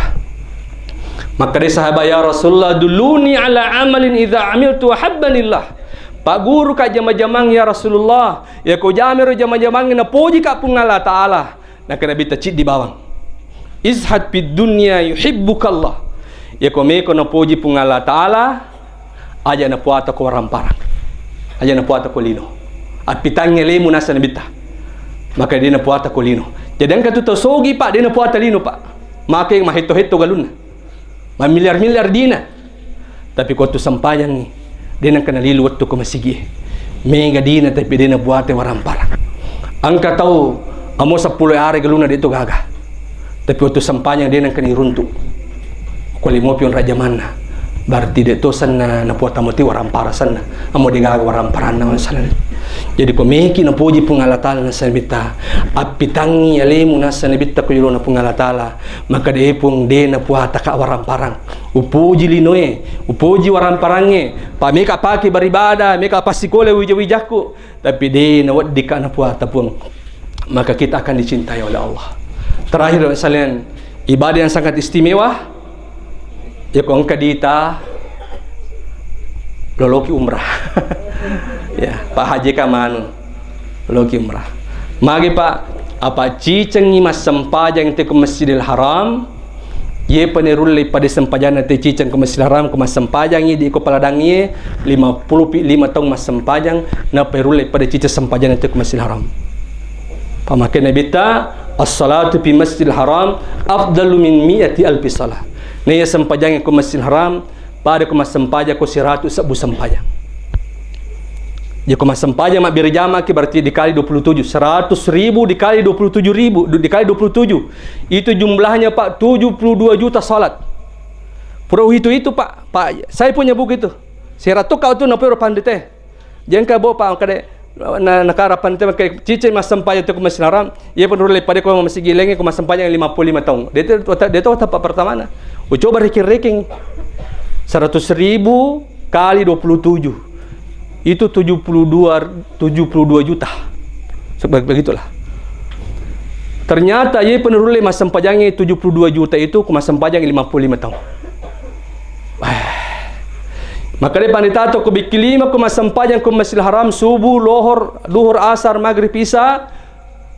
Makkeda sahabat, "Ya Rasulullah, dulluni ala amalin idza amiltu ahabbanillah." Pagguru ka jama-jamang, ya Rasulullah, yako jamero jama-jamang napoji ka Puang Allah Ta'ala. Nakkeda Nabitta, ciddi bawang. Izhad fid dunya yuhibbukallah. Yako meko napoji Puang Allah Ta'ala, aja napuata ko warampara. Aja napuata ko lino. Appitangngi alemu naseng Nabitta. Maka de napuata ko lino. Jadi engka tu tau sogi, Pak, de napuata lino, Pak. Make mahetto-hetto galunna. Mammiliar-miliar dina. Tapi ko tu sempajangngi, de nengka nalilu wettu ko masigi. Mega dina tapi de nabuate warampara. Engka tau amo seppulo are galunna de to gaga. Tapi wettu sempajang de nengka niruntu. Ko limopi onra jamanna. Berarti de to senna napuata moti warampara senna. Amo de gaga waramparanna masalahna. Jadi ko meki napoji Puang Allah Ta'ala naseng Nabitta, appitangngi alemu naseng Nabitta ko yolona Puang Allah Ta'ala. Maka de Puang de napuata ka waramparang. Upoji linoe, upoji waramparangnge, pa meka pake beribadah, meka passikole wija-wijakku, tapi de naweddika napuata Puang. Maka kita akan dicintai oleh Allah. Terakhir, sekalian, ibadah yang sangat istimewa, yako engka dita loloki umrah. Ya, Pak Haji ka manu. Loki umrah. Magi, Pak, apa cicengi massempajang te ko Masjidil Haram? Ye pa nerulle pada sempajanna te ciceng ko Masjidil Haram, ko massempajangi di ko paladangi lima puluh pi lima taung massempajang, na perulle pada ciceng sempajanna te ko Masjidil Haram. Pamake Nabitta, as-salatu fi Masjidil Haram afdalu min mi'ati alfi salah. Naiya sempajangi ko Masjidil Haram, pada ko massempajang ko siratu sebbu sempajang. Jadi ko massempajang mabbere jamaki berarti dikali dua puluh tujuh, seratus ribu dikali dua puluh tujuh ribu, du-, dikali dua puluh tujuh. Itu jumlahnya, Pak, tujuh puluh dua juta salat. Pura uhitu itu, Pak. Pak, saya punya buku itu. Seratus kau tu napero pandite. Jengka bo pa kade na, nakara pante makke cice massempajang tu ko Masjidil Haram, iya pun rulle pada ko masigi lenge ko massempajang lima puluh lima taung. Deto, deto tempat pertamana. Ucoba ranking-ranking. Seratus ribu kali dua puluh tujuh. Itu tujuh puluh dua, tujuh puluh dua juta. Sebab begitulah. Ternyata iya pun rulle massempajangi tujuh puluh dua juta itu ko massempajang lima puluh lima taung. Maka de pandita to ko bikki lima ko massempajang ko Masjidil Haram subuh, lohor, duhur, asar, maghrib, isya.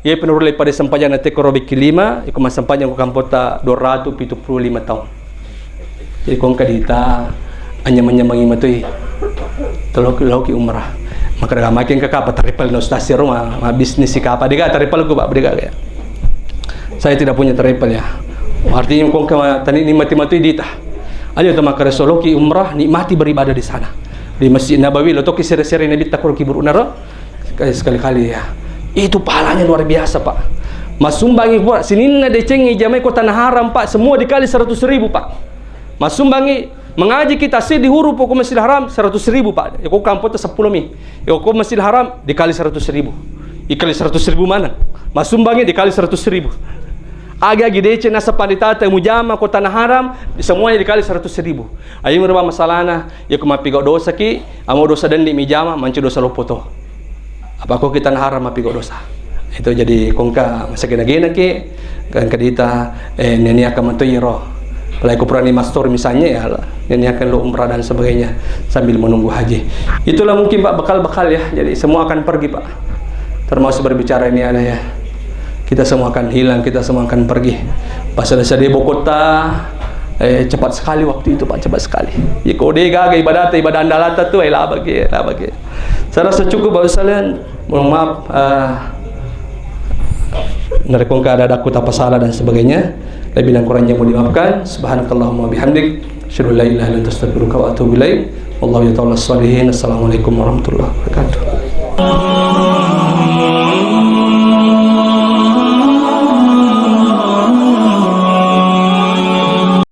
Iya penurulle pada sempajang nate ko ro bikki lima, iko massempajang ko kampota dua ratu pitu puluh lima taung. Jadi ko engka dita anyamang-nyamangi matoi. Toloki, loki umrah. Maka daga makin ke kapa taripal no stasi ro ma, ma bisnis si kapa dega taripal ku ba dega ya. Saya tidak punya travel ya. Artinya kong ke tani nikmati matui dita. Aja tu maka resoloki umrah, nikmati beribadah di sana. Di Masjid Nabawi lo toki sere-sere Nabi takul kiburu naro. Sekali-kali ya. Itu pahalanya luar biasa, Pak. Massumbangi pura, sininna deceng ijamai ko tanah haram, Pak, semua dikali seratus ribu, Pak. Massumbangi, mengaji kita si di huruf ko Masjidil Haram, seratus ribu, Pak. Ya, ko kampota sepuluh mi. Ya, ko Masjidil Haram, dikali seratus ribu. Dikali seratus ribu mana? Massumbangi dikali seratus ribu. Agi-agi deceng nasa pandita mujama ko tanah haram, semuanya dikali seratus ribu. Ayo, merubah masalahna, ya, ko mappigau dosa ki, amo dosa dendi mijama, mancu dosa loppo to. Apa ko kita nahara mappigo dosa. Itu jadi kongka masagena-gena ke, kan kedita, eh, neniakan matu iro. Apalagi ko purani mastor misalnya ya, neniakan lo umrah dan sebagainya sambil menunggu haji. Itulah mungkin, Pak, bekal-bekal ya. Jadi semua akan pergi, Pak. Termasuk berbicara ini ada ya. Kita semua akan hilang, kita semua akan pergi. Pas ada sedih bokota, eh, cepat sekali waktu itu, Pak, cepat sekali. Ya, ko de gaga ibadah, ibadah andalata tu, eh, laba ke, laba ke. Saya rasa cukup, Bapak sekalian. Mohon maaf, eh, narekko engka ada-ada aku tapa salah dan sebagainya, lebih dan kurangnya mohon dimaafkan. Subhanakallahumma bihamdik, asyhadu an la ilaha illa anta, astaghfiruka wa atubu ilaik. Wallahu ta'ala sholihin. Assalamualaikum warahmatullahi wabarakatuh.